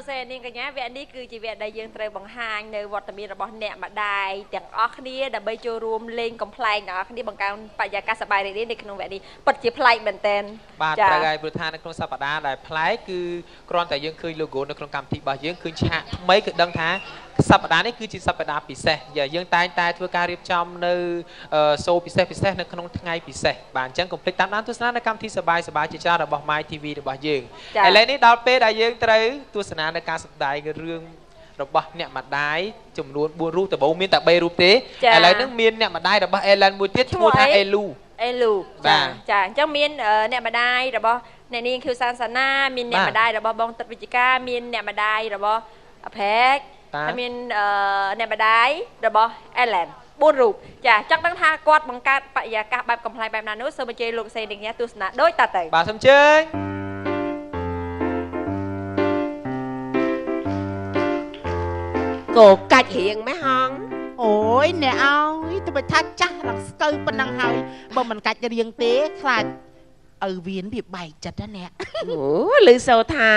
ស្រីនាងកញ្ញាវគ្គនេះគឺជាវគ្គដែលយើងត្រូវបង្ហាញនៅវត្តមានរបស់អ្នកម្ដាយទាំងអស់គ្នាដើម្បីចូលរួមលេងកំប្លែងទាំងអស់គ្នាបង្កើនបរិយាកាសសប្បាយរីករាយនៅក្នុងវគ្គនេះពិតជាប្លែកមែនទែន បាទត្រូវហើយព្រោះថានៅក្នុងសប្តាហ៍ដែលប្លែកគឺគ្រាន់តែយើងឃើញ logo នៅក្នុងកម្មវិធីរបស់យើងឃើញឆាកថ្មីគឺដឹងថាសប្តាហ៍នេះគឺជាសប្តាហ៍ពិសេសយើងតែងតែធ្វើការរៀបចំនៅសូពិសេសពិសេសនៅក្នុងថ្ងៃពិសេសបាទអញ្ចឹងកុំភ្លេចតាមដានទស្សនានៅកម្មវិធីសប្បាយសប្បាយជាច្រើនរបស់ My TV របស់យើងឥឡូវនេះដល់ពេលដែលយើងត្រូវទស្សនានៅការសម្ដែងរឿងរបស់អ្នកម្ដាយចំនួន4រូបដំបូងមានតែ3រូបទេឥឡូវហ្នឹងមានអ្នកម្ដាយរបស់ Ellen មួយទៀតឈ្មោះថាអេលូអេលូចាចាអញ្ចឹងមានអ្នកម្ដាយរបស់អ្នកនាងខៀវសានសាណាមានអ្នកម្ដាយរបស់បងទឹកវិជ្ជការមានអ្នកម្ដាយរបស់អភែកហើយមានអ្នកម្ដាយរបស់ Ellen 4រូបចាចង់ដឹងថាគាត់បង្កើតបរិយាកាសបែបកំប្លែងបែបណានោះសូមអញ្ជើញលោកស្រីនាងទស្សនាដូចតទៅបាទសូមអញ្ជើញកោកាច់រៀងម៉េះហងអូយអ្នកអើយទៅបើថាចាស់ដល់ស្កូវប៉ុណ្ណឹងហើយបើមិនកាច់រៀងទេខ្លាចឪវៀនវាបែកចិត្តណាអ្នកអូឮសូថា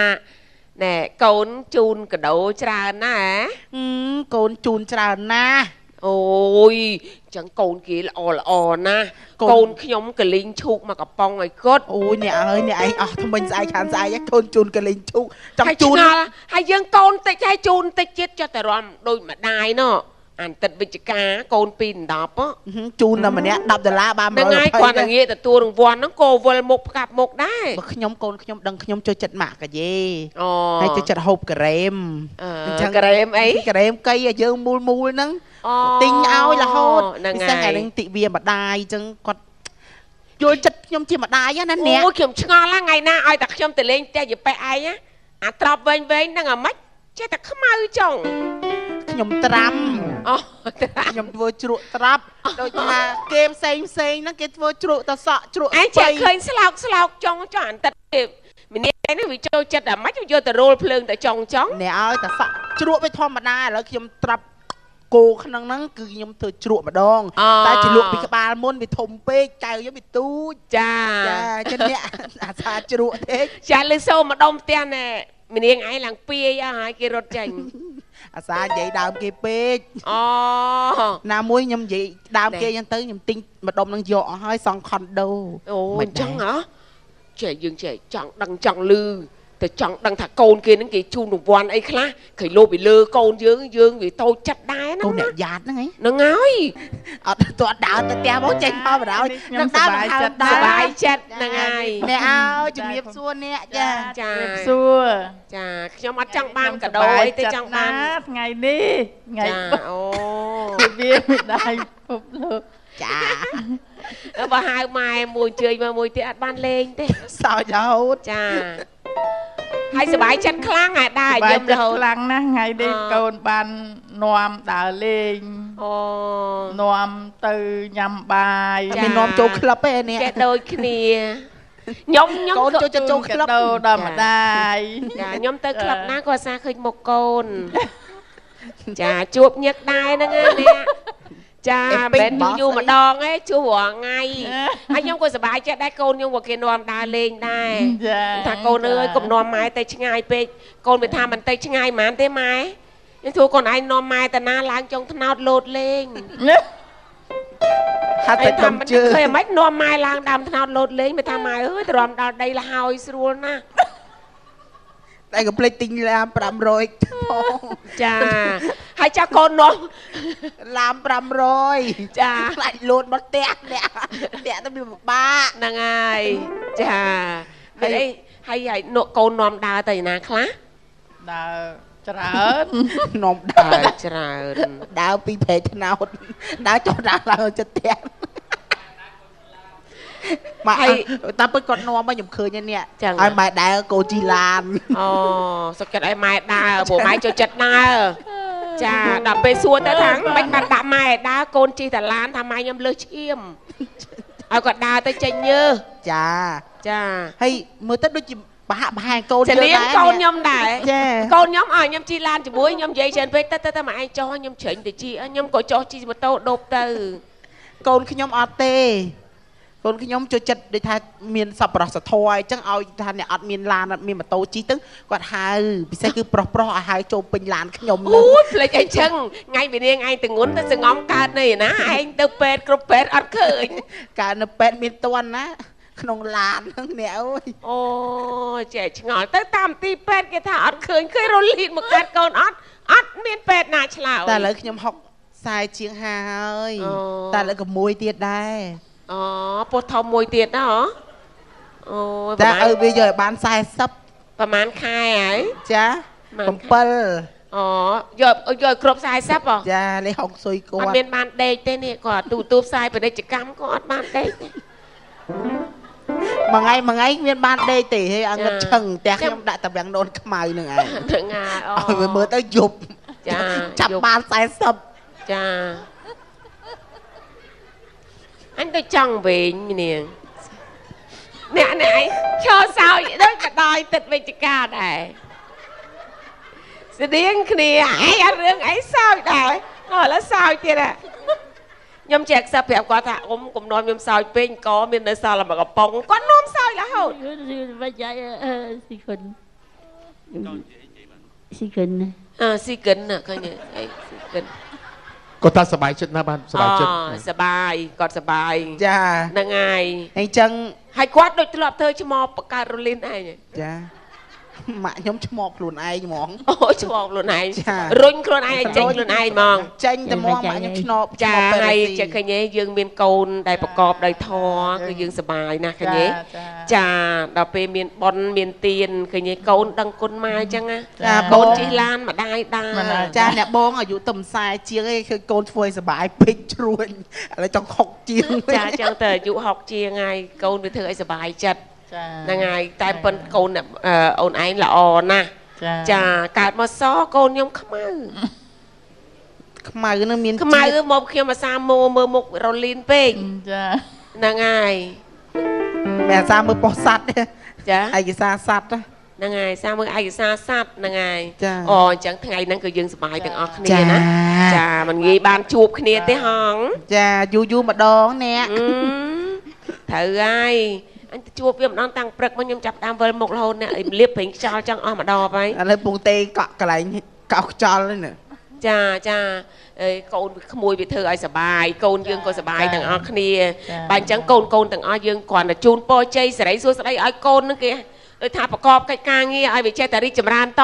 ណែកូនជូនកដោច្រើនណាស់កូនជូនច្រើនណាស់អូយចឹងកូនគេល្អល្អណាស់កូនខ្ញុំកលីងឈូកមកកំប៉ុងឲ្យគាត់អូយអ្នកអើយអ្នកឯងអស់ថ្មិញស្អែកខានស្អែកកូនជូនកលីងឈូកចង់ជូនហើយយើងកូនតិចហើយជូនតិចទៀតចុះតែរំដូចម្ដាយណោះអន្តិតវិជ្ជការកូន2 10ជូនតែម្នាក់10ដុល្លារបាន120ហ្នឹងហើយគាត់តែងាកទទួលរង្វាន់ហ្នឹងក៏វិលមុខផ្កាប់មុខដែរបើខ្ញុំកូនខ្ញុំដឹងខ្ញុំចូលចិត្តម៉ាក់កាយេហើយចូលចិត្តហូបការ៉េមអញ្ចឹងការ៉េមអីការ៉េមកៃឲ្យយើងមូលមូលហ្នឹងទិញឲ្យរហូតពិសេសថ្ងៃនេះទិវាម្ដាយអញ្ចឹងគាត់យល់ចិត្តខ្ញុំជាម្ដាយណាអ្នកអូខ្ញុំឆ្ងល់ថ្ងៃណាឲ្យតែខ្ញុំទៅលេងផ្ទះយាប៉េះឯងអាត្រប់វែងវែងហ្នឹងអាម៉េចចេះតែខ្មៅចុងខ្ញុំត្រាំអូខ្ញុំធ្វើជ្រក់ត្រាប់ដូចថាគេផ្សេងផ្សេងហ្នឹងគេធ្វើជ្រក់តសក់ជ្រក់ឯងចេះឃើញស្លោកស្លោកចុងចុងអន្តិតម្នាក់នេះវាចូលចិត្តអាម៉េចយកទៅរោលភ្លើងតែចុងចុងអ្នកឲ្យតែសក់ជ្រក់វាធម្មតាឥឡូវខ្ញុំត្រាប់គោក្នុងហ្នឹងគឺខ្ញុំធ្វើជ្រក់ម្ដងតែជ្រក់ពីក្បាលមុនវាធំពេកកៅខ្ញុំវាទូចចាចាចឹងអ្នកអាសាជ្រក់ទេចាលឺសូម្ដុំផ្ទះណែម្នាងឯងឡើងពាយអស់ហើយគេរត់ចេញអាសានិយាយដើមគេពេកអូណាមួយខ្ញុំនិយាយដើមគេអញ្ចឹងទៅខ្ញុំទិញម្ដុំនឹងយកអស់ហើយសង់ខុនដូអូអញ្ចឹងហ៎ចេះយើងចេះចង់ដឹងចង់លឺតែចង់ដឹងថាកូនគេនឹងគេជូនរង្វាន់អីខ្លះឃើញលោពីលើកូនយើងយើងវាតូចចិត្តដែរណាកូនអ្នកយ៉ាតហ្នឹងហីហ្នឹងហើយអត់តើដើរទៅផ្ទះមកចេញមកបណ្ដោយខ្ញុំសប្បាយចិត្តសប្បាយចិត្តហ្នឹងហើយអ្នកអើយជំរាបសួរអ្នកចាចាជំរាបសួរចាខ្ញុំអត់ចង់បានកដោអីទេចង់បានថ្ងៃនេះថ្ងៃអូវាមិនដែរពិភពលោកចាបើហៅម៉ែមួយអញ្ជើញមកមួយទៀតអត់បានលេងទេសោចរហូតចាហើយសប្បាយចិត្តខ្លាំងហើយដែរយំរហូតខ្លាំងណាស់ថ្ងៃនេះកូនបាននាំដើរលេងអូនាំទៅញ៉ាំបាយមាននាំចូលក្លឹបទេនេះចេះដូចគ្នាខ្ញុំខ្ញុំកូនចូលចិត្តចូលក្លឹបដល់ម្ដាយចាខ្ញុំទៅក្លឹបណាក៏អាសាឃើញមុខកូនចាជួបញឹកដែរហ្នឹងណាអ្នកចាមិនមែនយូរម្ដងទេជួបរាល់ថ្ងៃហើយខ្ញុំក៏សប្បាយចិត្តដែរកូនខ្ញុំក៏គេនាំដើរលេងដែរថាកូនអើយកុំនាំម៉ែទៅឆ្ងាយពេកកូនវាថាមិនទៅឆ្ងាយហ្មងទេម៉ែខ្ញុំធ្វើកូនឯងនាំម៉ែទៅណាឡើងចុងថ្នោតលោតលេងហាត់តែដុំជើងឃើញមិននាំម៉ែឡើងដើមថ្នោតលោតលេងមិនថាម៉ែអើយទ្រាំដល់ដីលហើយស្រួលណាស់តែកុំភ្លេចទិញឡាម500ផងចាហើយចាកូននាំឡាម500ចាខ្លាចលោតមកផ្ទះអ្នកផ្ទះទៅវាពិបាកហ្នឹងហើយចាហើយអីហើយនកូននាំដើរទៅណាខ្លះដើរច្រើននាំដើរច្រើនដើរពីព្រែកថ្នោតដើរចុះដើរឡើងចិត្តផ្ទះម៉ែតាមពិតគាត់នាំមកខ្ញុំឃើញនេះឲ្យម៉ែដើរកូនជីឡានអូសុខចិត្តឲ្យម៉ែដើរព្រោះម៉ែចូលចិត្តដើរចាដល់ពេលសួរទៅថាមិនបានដាក់ម៉ែដើរកូនជីតាឡានថាម៉ែខ្ញុំលើសឈាមឲ្យគាត់ដើរទៅចេញញើសចាចាហើយមើលទៅដូចជាប្រហាក់ប្រហែលកូនយើងដែរកូនខ្ញុំដែរកូនខ្ញុំឲ្យខ្ញុំជិះឡានជាមួយខ្ញុំនិយាយច្រើនពេកទៅទៅម៉ែឯងចុះខ្ញុំជ្រេញទៅជិះខ្ញុំក៏ចុះជិះម៉ូតូដូបទៅកូនខ្ញុំអត់ទេ កូនខ្ញុំចូលចិត្តដូចថាមានសប្បុរសធម៌អញ្ចឹងឲ្យថាអ្នកអត់មានឡានអត់មានម៉ូតូជិះទៅគាត់ហៅពិសេសគឺប្រុសប្រុសឲ្យហៅចូលពេញឡានខ្ញុំអូយភ្លេចអីចឹងថ្ងៃវិនាងឯងទៅងុនទៅសងំកើតនេះណាឯងទៅពេទ្យគ្រប់ពេទ្យអត់ឃើញកើតនៅពេទ្យមានតន់ណាក្នុងឡានហ្នឹងអ្នកអើយអូចេះឆ្ងល់ទៅតាមទីពេទ្យគេថាអត់ឃើញឃើញរលីនមកកើតកូនអត់អត់មានពេទ្យណាឆ្លើយតែឥឡូវខ្ញុំ60 40ជាង50ហើយតែឥឡូវក៏មួយទៀតដែរអូពោះធំមួយទៀតណាហ៎អូយតែឲ្យវាយកឲ្យបាន40ប្រហែលខែហើយចា7អូយកយកគ្រប់40ហ៎ចានេះហុកស៊ុយគាត់អត់មានបានដេកទេនេះគាត់ទូទូផ្សាយពាណិជ្ជកម្មក៏អត់បានដេកទេមួយថ្ងៃមួយថ្ងៃមានបានដេកទេហេឲ្យងឹតឆឹងផ្ទះខ្ញុំដាក់តាវាំងដូនខ្មៅនឹងឯងហ្នឹងហើយអូឲ្យវាមើលទៅយប់ចាចាប់បាន40ចាអញទៅចង់វិញនាងអ្នកនេះឯងឈរសើចដូចបដ ாய் ទឹកវិជ្ជការដែរស្តៀងគ្នាឯងអត់រឿងអីសើចដែរឥឡូវសើចទៀតហ่ะខ្ញុំចេះខ្សឹបប្រាប់គាត់ថាអ៊ំកុំនាំខ្ញុំសើចពេកកមាននៅសល់តែមួយកំប៉ុងគាត់នាំសើចរហូត វិជ្ជាស៊ីគុណស៊ីគុណអើស៊ីគុណឃើញអីស៊ីគុណគាត់ថាសប្បាយចិត្តណាស់បានសប្បាយចិត្តសប្បាយគាត់សប្បាយចាហ្នឹងហើយអញ្ចឹងហើយគាត់ដូចធ្លាប់ធ្វើឈ្មោះបង្កើតរលីនឯងចាម៉ាក់ខ្ញុំឈ្មោះខ្លួនឯងហ្មងអូឈ្មោះខ្លួនឯងរុញខ្លួនឯងឲ្យចេញខ្លួនឯងហ្មងចេញតែហ្មងម៉ាក់ខ្ញុំឆ្នប់ចាហើយចេះឃើញទេយើងមានកូនដែលប្រកបដោយធម៌គឺយើងសប្បាយណាស់ឃើញទេចាដល់ពេលមានបុណ្យមានទានឃើញទេកូនដឹងគុណម៉ែអញ្ចឹងណាកូនជិះឡានម្ដាយដើរចាអ្នកបងអាយុទំ40ជាងឯងឃើញកូនធ្វើឲ្យសប្បាយពេកជ្រួញឥឡូវចង់60ជាងចាអញ្ចឹងទៅអាយុ60ជាងហើយកូនវាធ្វើឲ្យសប្បាយចិត្តហ្នឹងហើយតែប៉ុនកូនអូនឯងល្អណាស់ចាកើតមកសកូនខ្ញុំខ្មៅខ្មៅនឹងមានខ្មៅមកខ្ញុំអាសាមើលមុខរលីនពេកចាហ្នឹងហើយមិនអាសាមើលប៉ុស្តិ៍សត្វចាឯកសារសត្វហ្នឹងហើយសាមើលឯកសារសត្វហ្នឹងហើយអូអញ្ចឹងថ្ងៃហ្នឹងគឺយើងសប្បាយទាំងអស់គ្នាណាចាមិនងាយបានជួបគ្នាទេហងចាយូរយូរម្ដងអ្នកត្រូវហើយអញទៅជួបវាម្ដងតាំងព្រឹកមកខ្ញុំចាប់ដើមវិលមុខរហូតអ្នកលៀបប្រេងខ្យល់ចង់អស់ម្ដងហើយឥឡូវពងទេកក់កន្លែងកោសខ្យល់ហ្នឹងចាចាកូនក្មួយវាធ្វើឲ្យសប្បាយកូនយើងក៏សប្បាយទាំងអស់គ្នាបើអញ្ចឹងកូនទាំងអស់យើងគ្រាន់តែជូនពរជ័យសិរីសួស្តីឲ្យកូនហ្នឹងគេដូចថាប្រកបកិច្ចការងារឲ្យវាចេះតែរីកចម្រើនត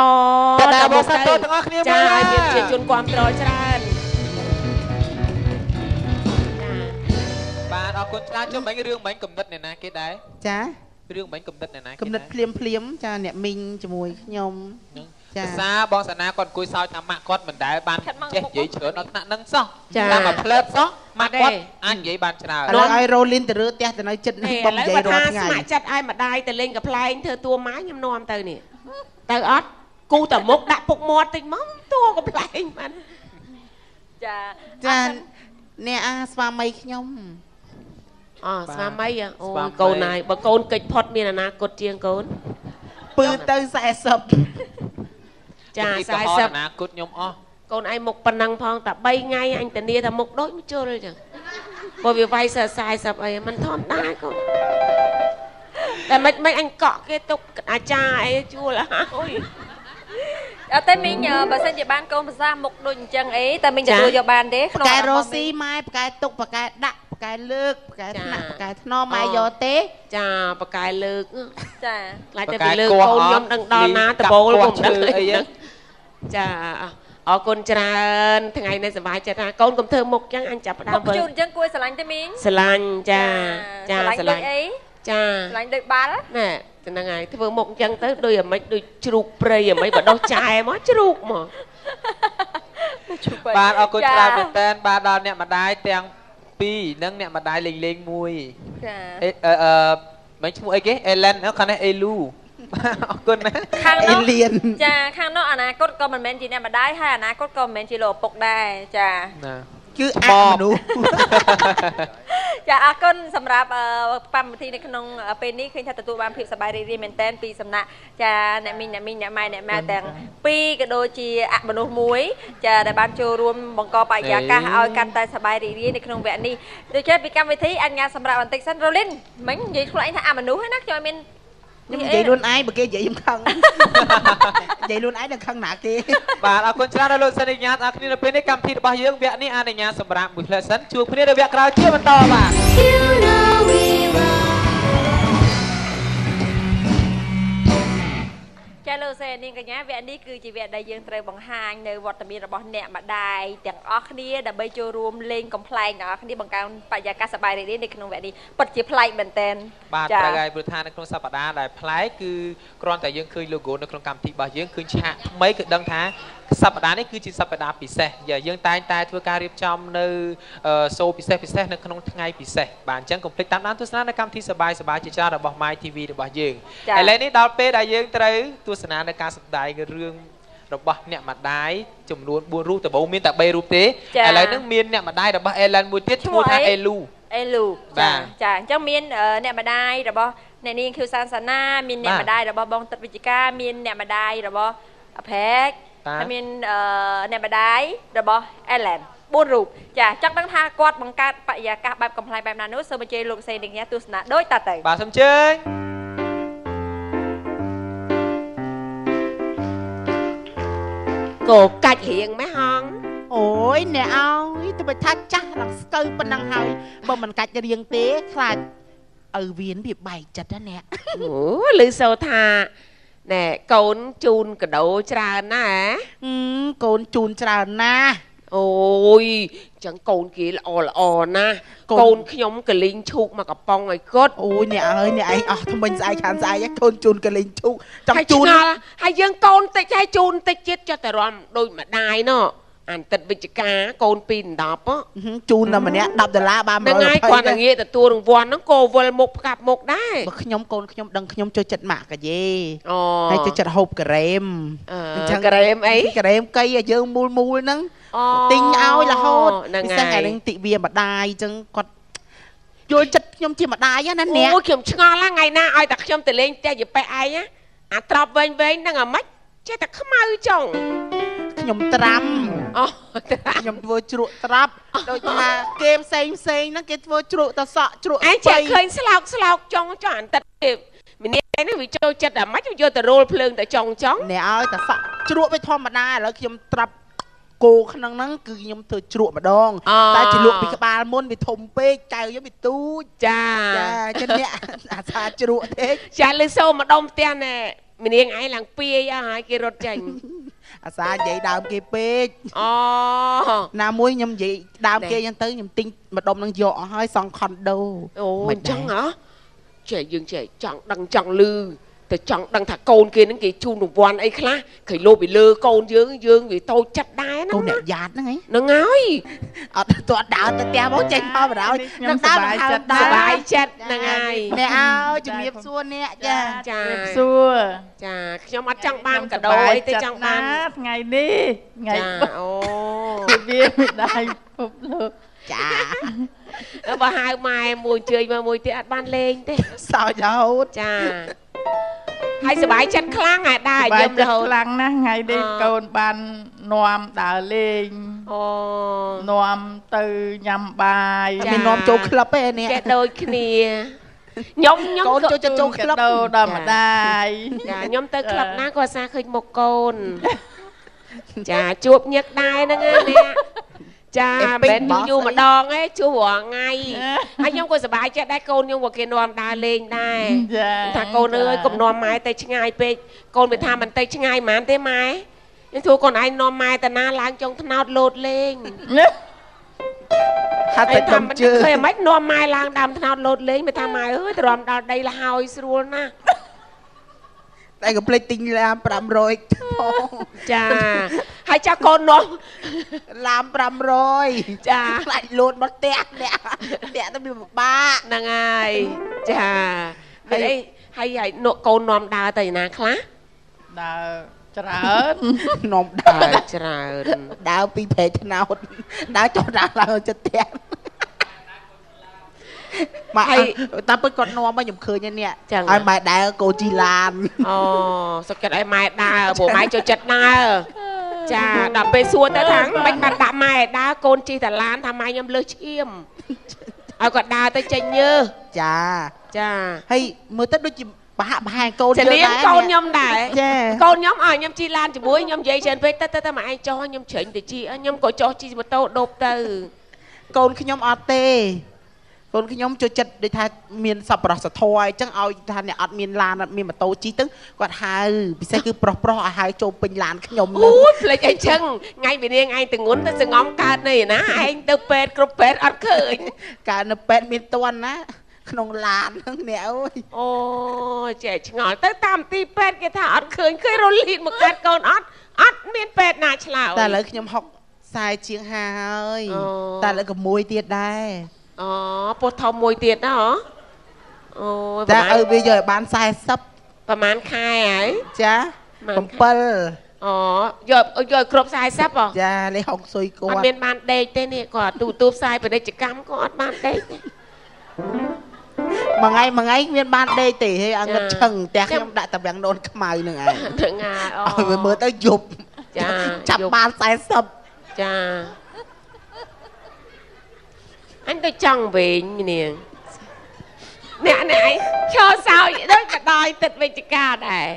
ទៅមុខទៅទាំងអស់គ្នាចាឲ្យមានជាជនគាំទ្រច្រើនបាទអរគុណច្រើនជុំមិញរឿងមិញកំណត់អ្នកណាគេដែរចារឿងមិញកំណត់អ្នកណាគេកំណត់ភ្លាមភ្លាមចាអ្នកមីងជាមួយខ្ញុំចាភាសាបងសាណាគាត់អង្គុយសើចថាម៉ាក់គាត់មិនដែលបានចេះនិយាយច្រើនដល់ថ្នាក់ហ្នឹងសោះតាមមួយផ្លែតសោះម៉ាក់គាត់អាចនិយាយបានច្រើនឥឡូវឲ្យរ៉ូលីនទៅរើផ្ទះទៅនៅចិត្តនេះបងនិយាយរាល់ថ្ងៃស្ម័គ្រចិត្តឲ្យម្ដាយទៅលេងកំប្លែងធ្វើតួម៉ែខ្ញុំនាំទៅនេះទៅអត់គូតែមុខដាក់ពុកមាត់តិចមកតួកំប្លែងបានចាចាអ្នកអាស្វាមីខ្ញុំអូស្វាមីអូយកូនហើយបើកូនកិច្ចផុតមានអនាគតជាងកូនពឺទៅ40ចា40អនាគតខ្ញុំអស់កូនឯងមុខប៉ុណ្ណឹងផងតែ3ថ្ងៃអញធានាថាមុខដូចមួយជុលចឹងព្រោះវាវាយសើ40អីមិនធម្មតាកូនតែមិនអញកក់គេទុកអាចារ្យអីជួលហើយអត់ទេមីងបើសិនជាបានកូនប្រសាមុខដូចអញ្ចឹងអីតែមីងទទួលយកបានទេក្នុងកែរ៉ូស៊ីម៉ែបកែទុកបកែដាក់បកែលើកបកែថ្នាក់បកែថ្នមម៉ែយកទេចាបកែលើកចាខ្លាចតែពីលើកកូនខ្ញុំដឹងដល់ណាដបូលកុំដឹងអីចាអរគុណច្រើនថ្ងៃនេះសប្បាយចិត្តថាកូនកុំធ្វើមុខចឹងអញចាប់ផ្ដើមវិញជូនអញ្ចឹងគួរស្រឡាញ់ទេមីងស្រឡាញ់ចាចាស្រឡាញ់ដូចអីចាស្រឡាញ់ដូចបាល់ណែហ្នឹងហើយធ្វើមុខអញ្ចឹងទៅដូចអាម៉េចដូចជ្រូកព្រៃអាម៉េចបដោះចែមកជ្រូកមកបាទអរគុណច្រើនមែនតើបាទដល់អ្នកម្ដាយទាំងពីរនិងអ្នកម្ដាយលេងលេងមួយចាអឺមិនឈ្មោះអីគេអេឡែនខាងនេះអេលូអរគុណណាខាងនោះចាខាងនោះអនាគតក៏មិនមែនជាអ្នកម្ដាយហើយអនាគតក៏មិនមែនជាលោកឪពុកដែរចាណា គឺអមនុស្សចាអរគុណសម្រាប់កម្មវិធីនៅក្នុងពេលនេះឃើញថាទទួលបានភាពសប្បាយរីករាយមែនទែនពីសំណាក់ចាអ្នកមីងអ្នកមីងអ្នកម៉ែអ្នកម៉ែទាំងពីរក៏ដូចជាអមនុស្សមួយចាដែលបានចូលរួមបង្កបរិយាកាសឲ្យកាន់តែសប្បាយរីករាយនៅក្នុងវគ្គនេះដូច្នេះពីកម្មវិធីអញ្ញាសម្រាប់បន្តិចសិនរ៉ូលីនមិញនិយាយខ្លួនឯងថាអមនុស្សណាខ្ញុំអត់មានខ្ញុំនិយាយខ្លួនឯងបើគេនិយាយខ្ញុំខឹងនិយាយខ្លួនឯងនឹងខឹងណាគេបាទអរគុណច្រើនដល់លោកសិនអញ្ញាអរគ្នានៅពេលនេះកម្មវិធីរបស់យើងវគ្គនេះអនុញ្ញាតសម្រាប់មួយផ្លែសិនជួបគ្នានៅវគ្គក្រោយជាបន្តបាទចាលោកសេនាងកញ្ញាវគ្គនេះគឺជាវគ្គដែលយើងត្រូវបង្ហាញនៅវត្តមានរបស់អ្នកម្ដាយទាំងអស់គ្នាដើម្បីចូលរួមលេងកំប្លែងទាំងអស់គ្នាបង្កើនបរិយាកាសសប្បាយរីករាយនៅក្នុងវគ្គនេះពិតជាប្លែកមែនទែនបាទត្រូវហើយព្រោះថានៅក្នុងសប្តាហ៍ដែលប្លែកគឺគ្រាន់តែយើងឃើញ logo នៅក្នុងកម្មវិធីរបស់យើងឃើញឆាកថ្មីគឺដឹងថាសប្តាហ៍នេះគឺជាសប្តាហ៍ពិសេសយើងតែងតែធ្វើការរៀបចំនៅសូពិសេសពិសេសនៅក្នុងថ្ងៃពិសេសបាទអញ្ចឹងកុំភ្លេចតាមដានទស្សនានៅកម្មវិធីសប្បាយសប្បាយជាច្រើនរបស់ My TV របស់យើងឥឡូវនេះដល់ពេលដែលយើងត្រូវទស្សនានៅការសម្ដែងរឿងរបស់អ្នកម្ដាយចំនួន4រូបដំបូងមានតែ3រូបទេឥឡូវនេះមានអ្នកម្ដាយរបស់ Ellen មួយទៀតឈ្មោះថាអេលូអេលូចាចាអញ្ចឹងមានអ្នកម្ដាយរបស់អ្នកនាងខៀវសានសាណាមានអ្នកម្ដាយរបស់បងទឹកវិជ្ជការមានអ្នកម្ដាយរបស់ប្រែកហើយមានអ្នកម្ដាយរបស់ Ellen 4រូបចាចង់ដឹងថាគាត់បង្កើតបរិយាកាសបែបកំប្លែងបែបណានោះសូមអញ្ជើញលោកសេនាងទស្សនាដូចតទៅបាទសូមអញ្ជើញកោកាច់រៀងម៉េះហងអូយអ្នកអើយទៅបើថាចាស់ឡើងស្កូវប៉ុណ្ណឹងហើយបើមិនកាច់រៀងទេខ្លាចឪវៀនវាបែកចិត្តណាអ្នកអូឮសូថាណែកូនជូនកដោច្រើនណាស់កូនជូនច្រើនណាស់អូយចឹងកូនគេល្អល្អណាស់កូនខ្ញុំកលីងឈូកមកកំប៉ុងឲ្យគាត់អូយអ្នកអើយអ្នកឯងអស់ថ្មិញស្អែកខានស្អែកកូនជូនកលីងឈូកចង់ជូនហើយយើងកូនតិចហើយជូនតិចទៀតចុះតែរំដូចម្ដាយណោះអានទឹកវិជ្ជការកូន2 10ជូនតែម្នាក់10ដុល្លារបាន120ហ្នឹងហើយគាត់តែងាកទទួលរង្វាន់ហ្នឹងក៏វិលមុខផ្កាប់មុខដែរបើខ្ញុំកូនខ្ញុំដឹងខ្ញុំចូលចិត្តម៉ាក់កាយេហើយចូលចិត្តហូបការ៉េមអញ្ចឹងការ៉េមអីការ៉េមកៃឲ្យយើងមូលមូលហ្នឹងទិញឲ្យរហូតពិសេសថ្ងៃហ្នឹងទិវាម្ដាយអញ្ចឹងគាត់យល់ចិត្តខ្ញុំជាម្ដាយណាអ្នកអូខ្ញុំឆ្ងល់ថ្ងៃណាឲ្យតែខ្ញុំទៅលេងផ្ទះយាយប៉ែឯងអាត្រប់វែងវែងហ្នឹងអាម៉េចចេះតែខ្មៅចុងខ្ញុំត្រាំអូខ្ញុំធ្វើជ្រក់ត្រាប់ដូចថាគេផ្សេងផ្សេងហ្នឹងគេធ្វើជ្រក់តសក់ជ្រក់ឯងចេះឃើញស្លោកស្លោកចុងចុះអន្តិតទេម្នាក់ឯងនេះវាចូលចិត្តអាម៉េចយកទៅរោលភ្លើងតែចុងចុងអ្នកឲ្យតសក់ជ្រក់វាធម្មតាឥឡូវខ្ញុំត្រាប់គោក្នុងហ្នឹងគឺខ្ញុំធ្វើជ្រក់ម្ដងតែជាលក់ពីក្បាលមុនវាធំពេកចៅខ្ញុំវាទូចចាចាចឹងអ្នកអាសាជ្រក់ទេចាលឺសូម្ដុំផ្ទះណែម្នាងឯងឡើងពាយអស់ហើយគេរត់ចេញអាសានិយាយដើមគេពេកអូណាមួយខ្ញុំនិយាយដើមគេអញ្ចឹងទៅខ្ញុំទិញម្ដុំនឹងយកអស់ហើយសង់ខុនដូអូអញ្ចឹងហ៎ចេះយើងចេះចង់ដឹងចង់លឺតែចង់ដឹងថាកូនគេហ្នឹងគេជូនរង្វាន់អីខ្លះគេលោពីលើកូនយើងយើងវាតូចចិត្តដែរណាកូនអ្នកយ៉ាតហ្នឹងហ្នឹងហើយអត់ទាត់ដើរទៅផ្ទះមកចេញមកបណ្ដោយនឹងដើរចិត្តសប្បាយចិត្តហ្នឹងហើយអ្នកអើយជំរាបសួរអ្នកចាចាជំរាបសួរចាខ្ញុំអត់ចង់បានកដោអីទេចង់បានថ្ងៃនេះថ្ងៃអូវាមិនដែរពិភពលោកចាបើហៅម៉ែមួយជើញមកមួយទៀតអត់បានលេងទេសើចរហូតចាហើយសប្បាយចិត្តខ្លាំងហើយដែរយំរហូតខ្លាំងណាស់ថ្ងៃនេះកូនបាននាំដើរលេងអូនាំទៅញ៉ាំបាយមាននាំចូលក្លឹបឯនេះចេះដូចគ្នាខ្ញុំកូនចូលចិត្តចូលក្លឹបដល់ម្ដាយចាខ្ញុំទៅក្លឹបណាក៏អាសាឃើញមុខកូនចាជួបញឹកដែរហ្នឹងណាអ្នកចាមិនមែនយូរម្ដងទេជួបរាល់ថ្ងៃហើយខ្ញុំក៏សប្បាយចិត្តដែរកូនខ្ញុំក៏គេនាំដើរលេងដែរថាកូនអើយកុំនាំម៉ែទៅឆ្ងាយពេកកូនវាថាមិនទៅឆ្ងាយហ្មងទេម៉ែខ្ញុំធ្វើកូនឯងនាំម៉ែតាណាឡើងចុងថ្នោតលោតលេងហាត់តែដុំជើងឃើញអាម៉េចនាំម៉ែឡើងដើមថ្នោតលោតលេងវាថាម៉ែអើយទ្រាំដល់ដីលហើយស្រួលណាស់តែកុំភ្លេចទិញឡាម500ផងចាហើយចាកូននាំឡាម500ចាខ្លាចលោតមកផ្ទះអ្នកផ្ទះទៅវាពិបាកហ្នឹងហើយចាមានអីហើយហើយកូននាំដើរទៅណាខ្លះដើរ ច្រើននាំដើរច្រើនដើរពីព្រែកថ្នោតដើរចុះដើរឡើងចិត្តផ្ទះម៉ែតាមពិតគាត់នាំមកខ្ញុំឃើញនេះឲ្យម៉ែដើរកូជីឡានអូសុខចិត្តឲ្យម៉ែដើរព្រោះម៉ែចូលចិត្តដើរចាដល់ពេលសួរទៅថាមិនបានដាក់ម៉ែដើរកូនជិះតាឡានថាម៉ែខ្ញុំលើសឈាមឲ្យគាត់ដើរទៅចេញញើសចាចាហើយមើលទៅដូចជាប្រហាក់ប្រហែលកូនយើងដែរកូនខ្ញុំដែរកូនខ្ញុំឲ្យខ្ញុំជិះឡានជាមួយខ្ញុំនិយាយច្រើនពេកទៅមកឯងចុះខ្ញុំជ្រុញទៅជិះខ្ញុំក៏ចុះជិះម៉ូតូដូបទៅកូនខ្ញុំអត់ទេកូនខ្ញុំចូលចិត្តដូចថាមានសប្បុរសធម៌អញ្ចឹងឲ្យថាអ្នកអត់មានឡានអត់មានម៉ូតូជិះទៅគាត់ហៅពិសេសគឺប្រុសប្រុសឲ្យហៅចូលពេញឡានខ្ញុំអូយភ្លេចអីចឹងថ្ងៃវិនាងឯងទៅងុនទៅសងំកើតនេះណាឯងទៅពេទ្យគ្រប់ពេទ្យអត់ឃើញកើតនៅពេទ្យមានតន់ណាក្នុងឡានហ្នឹងអ្នកអើយអូចេះឆ្ងល់ទៅតាមទីពេទ្យគេថាអត់ឃើញឃើញរលីនមកកាត់កូនអត់អត់មានពេទ្យណាឆ្លើយតែឥឡូវខ្ញុំ60ជាង50ហើយតែឥឡូវក៏មួយទៀតដែរអូពោះធំមួយទៀតណាហ៎អូតែឲ្យវាយកឲ្យបាន40ប្រហែលខែហើយចា7អូយកឲ្យគ្រប់40ហ៎ចាលេហុកស៊ុយគាត់អត់មានបានដេកទេនេះគាត់ទូទូផ្សាយពាណិជ្ជកម្មក៏អត់បានដេកទេមួយថ្ងៃមានបានដេកទេហេអងឹតឆឹងផ្ទះខ្ញុំដាក់តាវាំងដូនខ្មៅនឹងឯងហ្នឹងហើយអូឲ្យវាមើលទៅយប់ចាចាប់បាន40ចាអញទៅចង់វិញនាងអ្នកនេះឯងឈរសើចដូចបដ ாய் ទឹកវិជ្ជការដែរ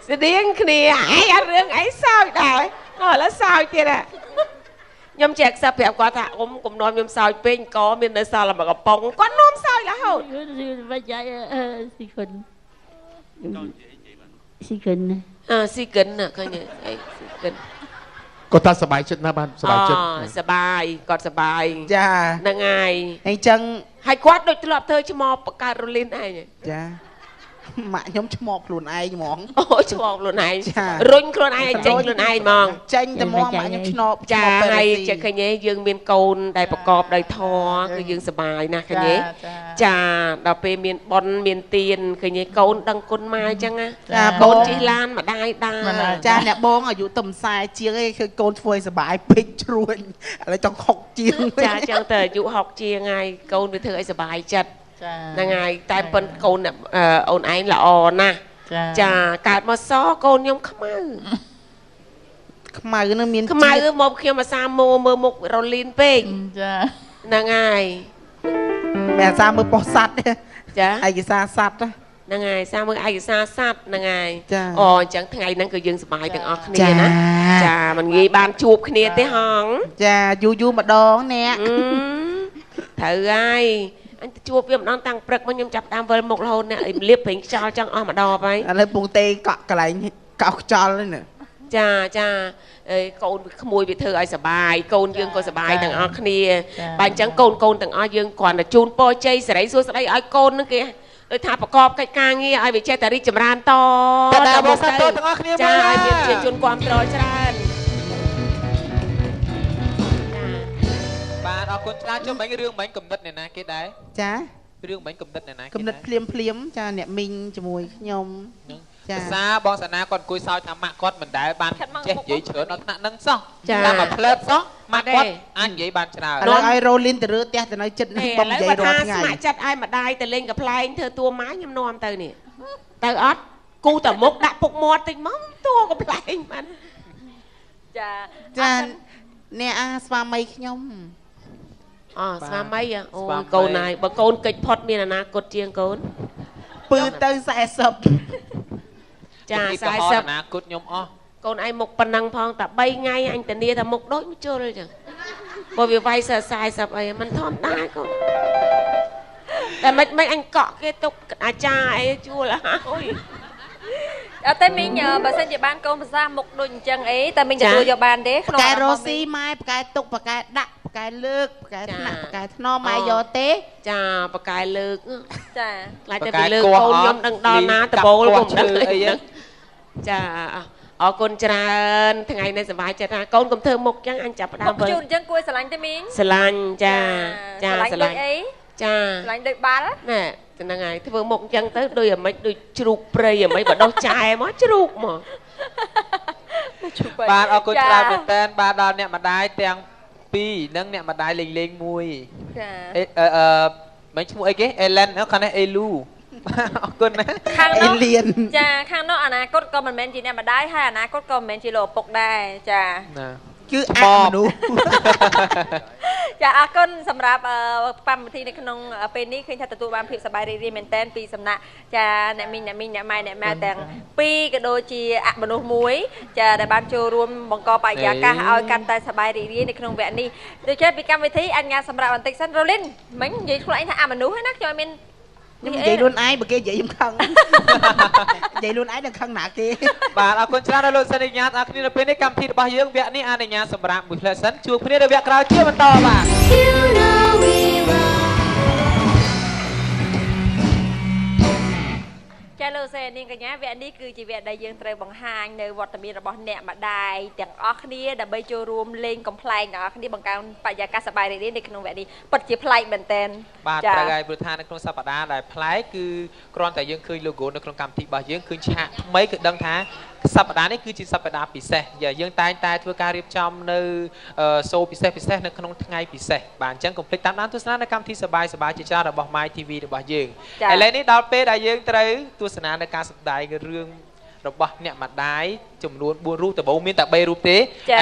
ស្តៀងគ្នាឯងអត់រឿងអីសើចដែរឥឡូវសើចទៀតហ่ะខ្ញុំចែកខ្សែប្រាប់គាត់ថាអ៊ំកុំនាំខ្ញុំសើចពេកកមាននៅសល់មកកំប៉ុងគាត់នាំសើចរហូតវិជ្ជាស៊ីគុណស៊ីគុណអើស៊ីគុណឃើញអីស៊ីគុណគាត់ថាសប្បាយចិត្តណាស់បានសប្បាយចិត្តសប្បាយគាត់សប្បាយចាហ្នឹងហើយអញ្ចឹងហើយគាត់ដូចធ្លាប់ធ្វើឆ្មបបង្កើតរលីនឯងចាម៉ាក់ខ្ញុំឆ្មបខ្លួនឯងហ្មងអូឆ្មបខ្លួនឯងរុញខ្លួនឯងឲ្យចេញខ្លួនឯងហ្មងចេញតែហ្មងម៉ាក់ខ្ញុំឆ្នបចាហើយចេះឃើញទេយើងមានកូនដែលប្រកបដោយធម៌គឺយើងសប្បាយណាស់ឃើញទេចាដល់ពេលមានបុណ្យមានទានឃើញទេកូនដឹងគុណម៉ែអញ្ចឹងណាកូនជិះឡានម្ដាយដើរចាអ្នកបងអាយុទំ40ជាងឯងឃើញកូនធ្វើឲ្យសប្បាយពេកជ្រួញឥឡូវចង់60ជាងចាអញ្ចឹងទៅអាយុ60ជាងហើយកូនវាធ្វើឲ្យសប្បាយចិត្តហ្នឹងហើយតែប៉ុនកូនអូនឯងល្អណាស់ចាកើតមកសកូនខ្ញុំខ្មៅខ្មៅនឹងមានខ្មៅមកខ្ញុំអាសាមើលមុខរលីនពេកចាហ្នឹងហើយមិនអាសាមើលប៉ុស្តិ៍សัตว์ចាឯកសារសัตว์ហ្នឹងហើយសាមើលឯកសារសัตว์ហ្នឹងហើយអូអញ្ចឹងថ្ងៃហ្នឹងគឺយើងសប្បាយទាំងអស់គ្នាណាចាមិនងាយបានជួបគ្នាទេហងចាយូរយូរម្ដងអ្នកត្រូវហើយអញទៅជួបវាម្ដងតាំងព្រឹកមកខ្ញុំចាប់តាមវិលមុខរហូតអ្នកលៀបប្រេងខ្យល់ចង់អស់ម្ដងហើយឥឡូវពងទេកក់កន្លែងកោសខ្យល់ហ្នឹងចាចាកូនក្មួយវាធ្វើឲ្យសបាយកូនយើងក៏សបាយទាំងអស់គ្នាបើអញ្ចឹងកូនទាំងអស់យើងគ្រាន់តែជូនពរជ័យសិរីសួស្តីឲ្យកូនហ្នឹងគេដូចថាប្រកបកិច្ចការងារឲ្យវាចេះតែរីកចម្រើនតតែបងសាទរទាំងអស់គ្នាចាឲ្យមានជាជនគាំទ្រច្រើនបាទអរគុណច្រើនចុះមិញរឿងមិញកំណត់អ្នកណាគេដែរចារឿងមិញកំណត់អ្នកណាគេកំណត់ភ្លាមភ្លាមចាអ្នកមីងជាមួយខ្ញុំចាភាសាបងសាណាគាត់អង្គុយសើចថាម៉ាក់គាត់មិនដែលបានចេះនិយាយច្រើនដល់ថ្នាក់ហ្នឹងសោះតាមមួយផ្លែតសោះម៉ាក់គាត់អាចនិយាយបានច្រើនឥឡូវឲ្យរ៉ូលីនទៅរើផ្ទះទៅនៅចិត្តនេះបងនិយាយរាល់ថ្ងៃស្ម័គ្រចិត្តឲ្យម្ដាយទៅលេងកំប្លែងធ្វើតួម៉ែខ្ញុំនាំទៅនេះទៅអត់គូតែមុខដាក់ពុកមាត់តិចមកតួកំប្លែងបានចាចាអ្នកអាស្វាមីខ្ញុំអូស្វាមីអូយកូនហើយបើកូនកិច្ចផុតមានអនាគតជាងកូនពឺទៅ40ចា40អនាគតខ្ញុំអស់កូនឯងមុខប៉ុណ្ណឹងផងតែ3ថ្ងៃអញធានាថាមុខដូចមជុលចឹងបើវាវាយ40អីមិនធម្មតាកូនតែមិនអញកក់គេទុកអាចារ្យអីជួលហើយអត់ទេមីងបើសិនជាបានកូនភាសាមុខដូចអញ្ចឹងអីតែមីងទទួលយកបានទេក្នុងកែរ៉ូស៊ីម៉ែប្រកែទុកប្រកែដាក់ប្រកែលើកប្រកែថ្នាក់ប្រកែថ្នមម៉ែយកទេចាប្រកែលើកចាខ្លាចតែពីលើកកូនខ្ញុំដឹងដល់ណាដបូលខ្ញុំដឹងអីចាអរគុណច្រើនថ្ងៃនេះសប្បាយចិត្តណាកូនកុំធ្វើមុខអញ្ចឹងអញចាប់ផ្ដើមវិញជូនអញ្ចឹងគួរស្រឡាញ់ទេមីងស្រឡាញ់ចាចាស្រឡាញ់ដូចអីចាស្រឡាញ់ដូចបាល់ណែ ហ្នឹងហើយធ្វើមុខអញ្ចឹងទៅដូចអាម៉េចដូចជ្រូកព្រៃអាម៉េចបដោះចែមកជ្រូកមក បាទអរគុណច្រើនមែនតើបាទដល់អ្នកម្ដាយទាំងពីរនិងអ្នកម្ដាយលេងលេងមួយ ចា អេអឺមិនឈ្មោះអីគេអេឡែនខាងនេះអេលូអរគុណណា ខាង អេ នោះ លៀន ចាខាងនោះអនាគតក៏មិនមែនជាអ្នកម្ដាយហើយអនាគតក៏មិនមែនជាលោកឪពុកដែរចា ណា គឺអមនុស្ស ចាអរគុណសម្រាប់កម្មវិធីនៅក្នុងពេលនេះឃើញថាទទួលបានភាពសប្បាយរីករាយមែនទែនពីសំណាក់ចាអ្នកមីងអ្នកមីងអ្នកម៉ែអ្នកម៉ែទាំងពីរក៏ដូចជាអមនុស្សមួយចាដែលបានចូលរួមបង្កបរិយាកាសឲ្យកាន់តែសប្បាយរីករាយនៅក្នុងវគ្គនេះដូច្នេះពីកម្មវិធីអញ្ញាសម្រាប់បន្តិចសិនរ៉ូលីនមិញនិយាយខ្លួនឯងថាអមនុស្សហ្នឹងណាខ្ញុំអត់មាន ខ្ញុំនិយាយខ្លួនឯងបើគេនិយាយខ្ញុំខឹងនិយាយខ្លួនឯងនឹងខឹងណាគេ បាទអរគុណច្រើនដល់លោកសិនអញ្ញាអរគ្នានៅពេលនេះកម្មវិធីរបស់យើងវគ្គនេះអនុញ្ញាតសម្រាប់មួយផ្លែសិនជួបគ្នានៅវគ្គក្រោយជាបន្តបាទ You know we love ចាលោកសេនាងកញ្ញាវគ្គនេះគឺជាវគ្គដែលយើងត្រូវបង្ហាញនៅវត្តមានរបស់អ្នកម្ដាយទាំងអស់គ្នាដើម្បីចូលរួមលេងកំប្លែងទាំងអស់គ្នាបង្កើនបរិយាកាសសប្បាយរីករាយនៅក្នុងវគ្គនេះពិតជាប្លែកមែនទែន បាទត្រូវហើយព្រោះថានៅក្នុងសប្តាហ៍ដែលប្លែកគឺគ្រាន់តែយើងឃើញ logo នៅក្នុងកម្មវិធីរបស់យើងឃើញឆាកថ្មីគឺដឹងថាសប្តាហ៍នេះគឺជាសប្តាហ៍ពិសេសយើងតែងតែធ្វើការរៀបចំនៅសូពិសេសពិសេសនៅក្នុងថ្ងៃពិសេសបាទអញ្ចឹងកុំភ្លេចតាមដានទស្សនានៅកម្មវិធីសប្បាយសប្បាយជាច្រើនរបស់ My TV របស់យើងឥឡូវនេះដល់ពេលដែលយើងត្រូវទស្សនានៅការសម្ដែងរឿងរបស់អ្នកម្ដាយចំនួន4រូបដំបូងមានតែ3រូបទេឥ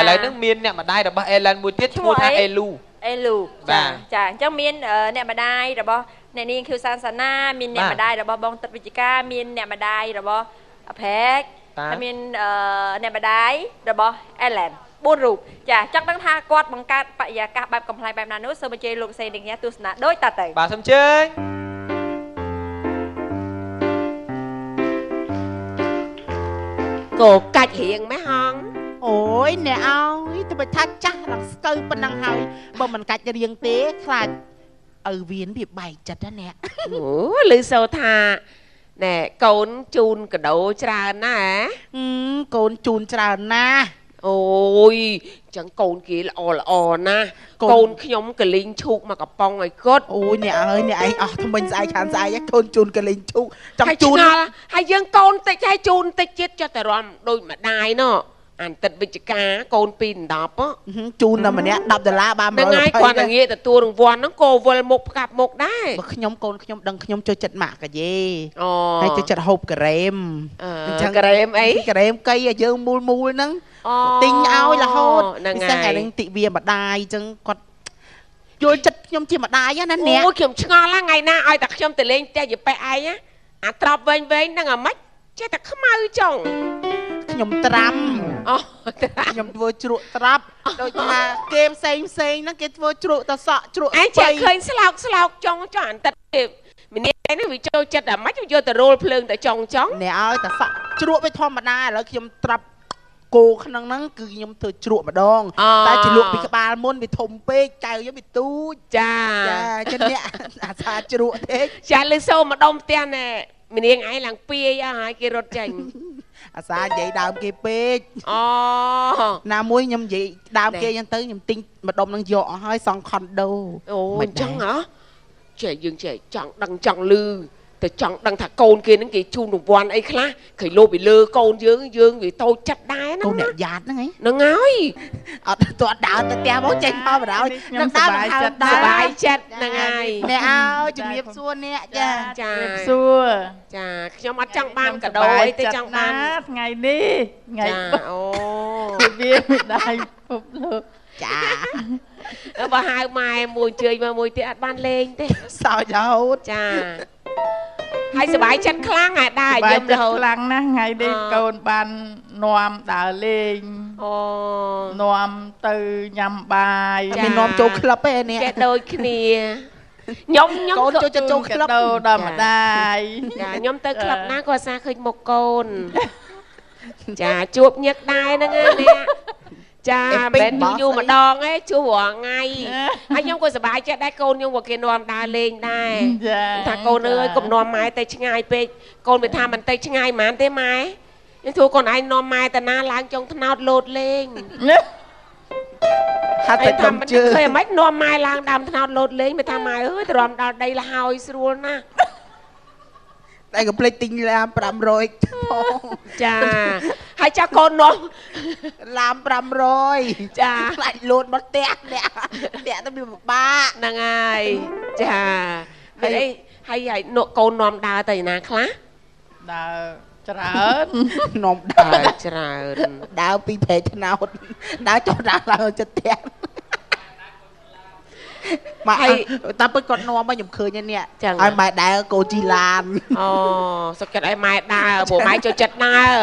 ឡូវហ្នឹងមានអ្នកម្ដាយរបស់ Ellen មួយទៀតឈ្មោះថា Elu អេលូចាចាអញ្ចឹងមានអ្នកម្ដាយរបស់អ្នកនាងខៀវសានសាណាមានអ្នកម្ដាយរបស់បងទឹកវិជ្ជការមានអ្នកម្ដាយរបស់ប្រែកហើយមានអ្នកម្ដាយរបស់ Ellen 4រូបចាចង់ដឹងថាគាត់បង្កើតបរិយាកាសបែបកំប្លែងបែបណានោះសូមអញ្ជើញលោកសេនាងទស្សនាដូចតទៅ បាទសូមអញ្ជើញ កោកាច់រៀងម៉េះហង អូយអ្នកអើយទៅបើថាចាស់ដល់ស្កូវប៉ុណ្ណឹងហើយបើមិនកាច់រៀងទេខ្លាចឪវៀនវាបែកចិត្តណាអ្នក អូឮសូរថាណែកូនជូនកដោច្រើនណាស់ កូនជូនច្រើនណាស់ អូយចឹងកូនគេល្អល្អណាស់កូនខ្ញុំកលីងឈូកមកកំប៉ុងឲ្យគាត់ អូយអ្នកអើយអ្នកឯងអស់ថ្មិញស្អែកខានស្អែកកូនជូនកលីងឈូកចង់ជូន ហើយយើងកូនតិចហើយជូនតិចទៀតចុះតែរំដូចម្ដាយណោះអន្តិតវិជ្ជការកូន2 10 ជូនតែម្នាក់10ដុល្លារបាន120 ហ្នឹងហើយគាត់តែងាកទទួលរង្វាន់ហ្នឹងក៏វិលមុខផ្កាប់មុខដែរ បើខ្ញុំកូនខ្ញុំដឹងខ្ញុំចូលចិត្តម៉ាក់កាយេហើយចូលចិត្តហូបការ៉េម អញ្ចឹងការ៉េមអី ការ៉េមកៃឲ្យយើងមូលមូលហ្នឹងទិញឲ្យរហូតពិសេសថ្ងៃហ្នឹងទិវាម្ដាយអញ្ចឹងគាត់យល់ចិត្តខ្ញុំជាម្ដាយណាអ្នក អូខ្ញុំឆ្ងល់ហ្នឹងថ្ងៃណាឲ្យតែខ្ញុំទៅលេងផ្ទះយាយប៉ែឯងអាត្រប់វែងវែងហ្នឹងអាម៉េចចេះតែខ្មៅចុង ខ្ញុំត្រាំ អូ ខ្ញុំធ្វើជ្រក់ត្រាប់ដូចថាគេផ្សេងផ្សេងហ្នឹងគេធ្វើជ្រក់តសក់ជ្រក់ ឯងចេះឃើញស្លោកស្លោកចុងចុះអន្តិតម្នាក់ឯនេះវាចូលចិត្តអាម៉េចយកទៅរោលភ្លើងតែចុងចុង អ្នកឲ្យតែសក់ជ្រក់វាធម្មតាឥឡូវខ្ញុំត្រាប់គោក្នុងហ្នឹងគឺខ្ញុំធ្វើជ្រក់ម្ដងតែជាលក់ពីក្បាលមុនវាធំពេកចៅយើងវាទូច ចា ចាចឹងអ្នកអាសាជ្រក់ទេ ចាលឺសូម្ដុំផ្ទះណែម្នាងឯងឡើងពាយអស់ហើយគេរត់ចេញ អាសានិយាយដើមគេពេក អូ ណាមួយខ្ញុំនិយាយដើមគេអញ្ចឹងទៅខ្ញុំទិញម្ដុំនឹងយកអស់ហើយសង់ខុនដូ អូអញ្ចឹងហ៎ចេះយើងចេះចង់ដឹងចង់លឺតែចង់ដឹងថាកូនគេហ្នឹងគេជូនរង្វាន់អីខ្លះគេលោពីលើកូនយើងយើងវាតូចចិត្តដែរហ្នឹង កូនអ្នកយ៉ាតហ្នឹងហី ហ្នឹងហើយ អត់ទាត់ដើរទៅផ្ទះមកចេញមកបណ្ដោយ ខ្ញុំសប្បាយចិត្ត សប្បាយចិត្តហ្នឹងហើយ អ្នកអើយជំរាបសួរអ្នកចា ចា ជំរាបសួរ ចាខ្ញុំអត់ចង់បានកដោអីទេចង់បាន ថ្ងៃនេះថ្ងៃ អូ វាមិនដែរពិភពលោក ចា បើហៅម៉ែមួយជើញមកមួយទៀតអត់បានលេងទេ សើចរហូត ចាហើយសប្បាយចិត្តខ្លាំងហ่ะដែរ យំរហូតខ្លាំងណាស់ថ្ងៃនេះកូនបាននាំដើរលេង អូ នាំទៅញ៉ាំបាយ មាននាំចូលក្លឹបទេនេះ ចេះដូចគ្នាខ្ញុំខ្ញុំ កូនចូលចិត្តចូលក្លឹប ដល់ម្ដាយ ចាខ្ញុំទៅក្លឹបណាក៏អាសាឃើញមុខកូនចាជួបញឹកដែរហ្នឹងណាអ្នកចាមិនមែនយូរម្ដងទេជួបរាល់ថ្ងៃហើយខ្ញុំក៏សប្បាយចិត្តដែរកូនខ្ញុំក៏គេនាំដើរលេងដែរថាកូនអើយកុំនាំម៉ែទៅឆ្ងាយពេកកូនវាថាមិនទៅឆ្ងាយហ្មងទេម៉ែខ្ញុំធ្វើកូនឯងនាំម៉ែតាណាឡើងចុងថ្នោតលោតលេង ហាត់តែកំជើ ឃើញអាម៉េចនាំម៉ែឡើងដើមថ្នោតលោតលេងវាថាម៉ែអើយទ្រាំដល់ដីលហើយស្រួលណាស់ តែកុំភ្លេចទិញឡាម500ផងចាហើយចាកូននាំឡាម500ចាខ្លាចលូតមកផ្ទះអ្នកផ្ទះទៅវាពិបាកហ្នឹងហើយចាហើយអីហើយនកូននាំដើរទៅណាខ្លះដើរច្រើននាំដើរច្រើនដើរពីព្រែកថ្នោតដើរចុះដើរឡើងចិត្តផ្ទះមកហើយតាមពិតគាត់នាំមកខ្ញុំឃើញនេះឲ្យម៉ែដើរកូនជីឡានអូសុខចិត្តឲ្យម៉ែដើរព្រោះម៉ែចូលចិត្តដើរ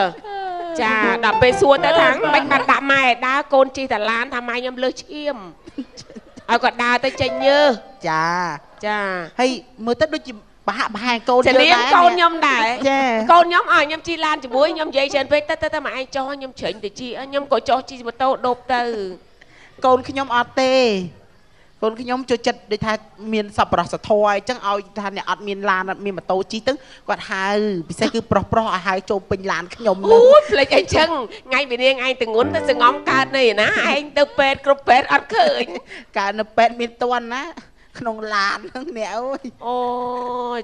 ចាដល់ពេលសួរទៅថាមិនបានដាក់ម៉ែដើរកូនជីតាឡានថាម៉ែខ្ញុំលើសឈាមឲ្យគាត់ដើរទៅចេញញើសចាចាហើយមើលទៅដូចជាប្រហាក់ប្រហែលកូនយើងដែរកូនខ្ញុំដែរកូនខ្ញុំឲ្យខ្ញុំជិះឡានជាមួយខ្ញុំនិយាយច្រើនពេកទៅទៅមកឯងចុះខ្ញុំជ្រេញទៅជិះខ្ញុំក៏ចុះជិះម៉ូតូដូបទៅកូនខ្ញុំអត់ទេកូនខ្ញុំចូលចិត្តដូចថាមានសប្បុរសធម៌អញ្ចឹងឲ្យថាអ្នកអត់មានឡានអត់មានម៉ូតូជិះទៅគាត់ហៅពិសេសគឺប្រុសប្រុសឲ្យហៅចូលពេញឡានខ្ញុំអូយភ្លេចអីចឹងថ្ងៃវិនាងឯងទៅងុនទៅសងំកើតនេះណាឯងទៅពេទ្យគ្រប់ពេទ្យអត់ឃើញកើតនៅពេទ្យមានតន់ណាក្នុងឡានហ្នឹងអ្នកអើយអូ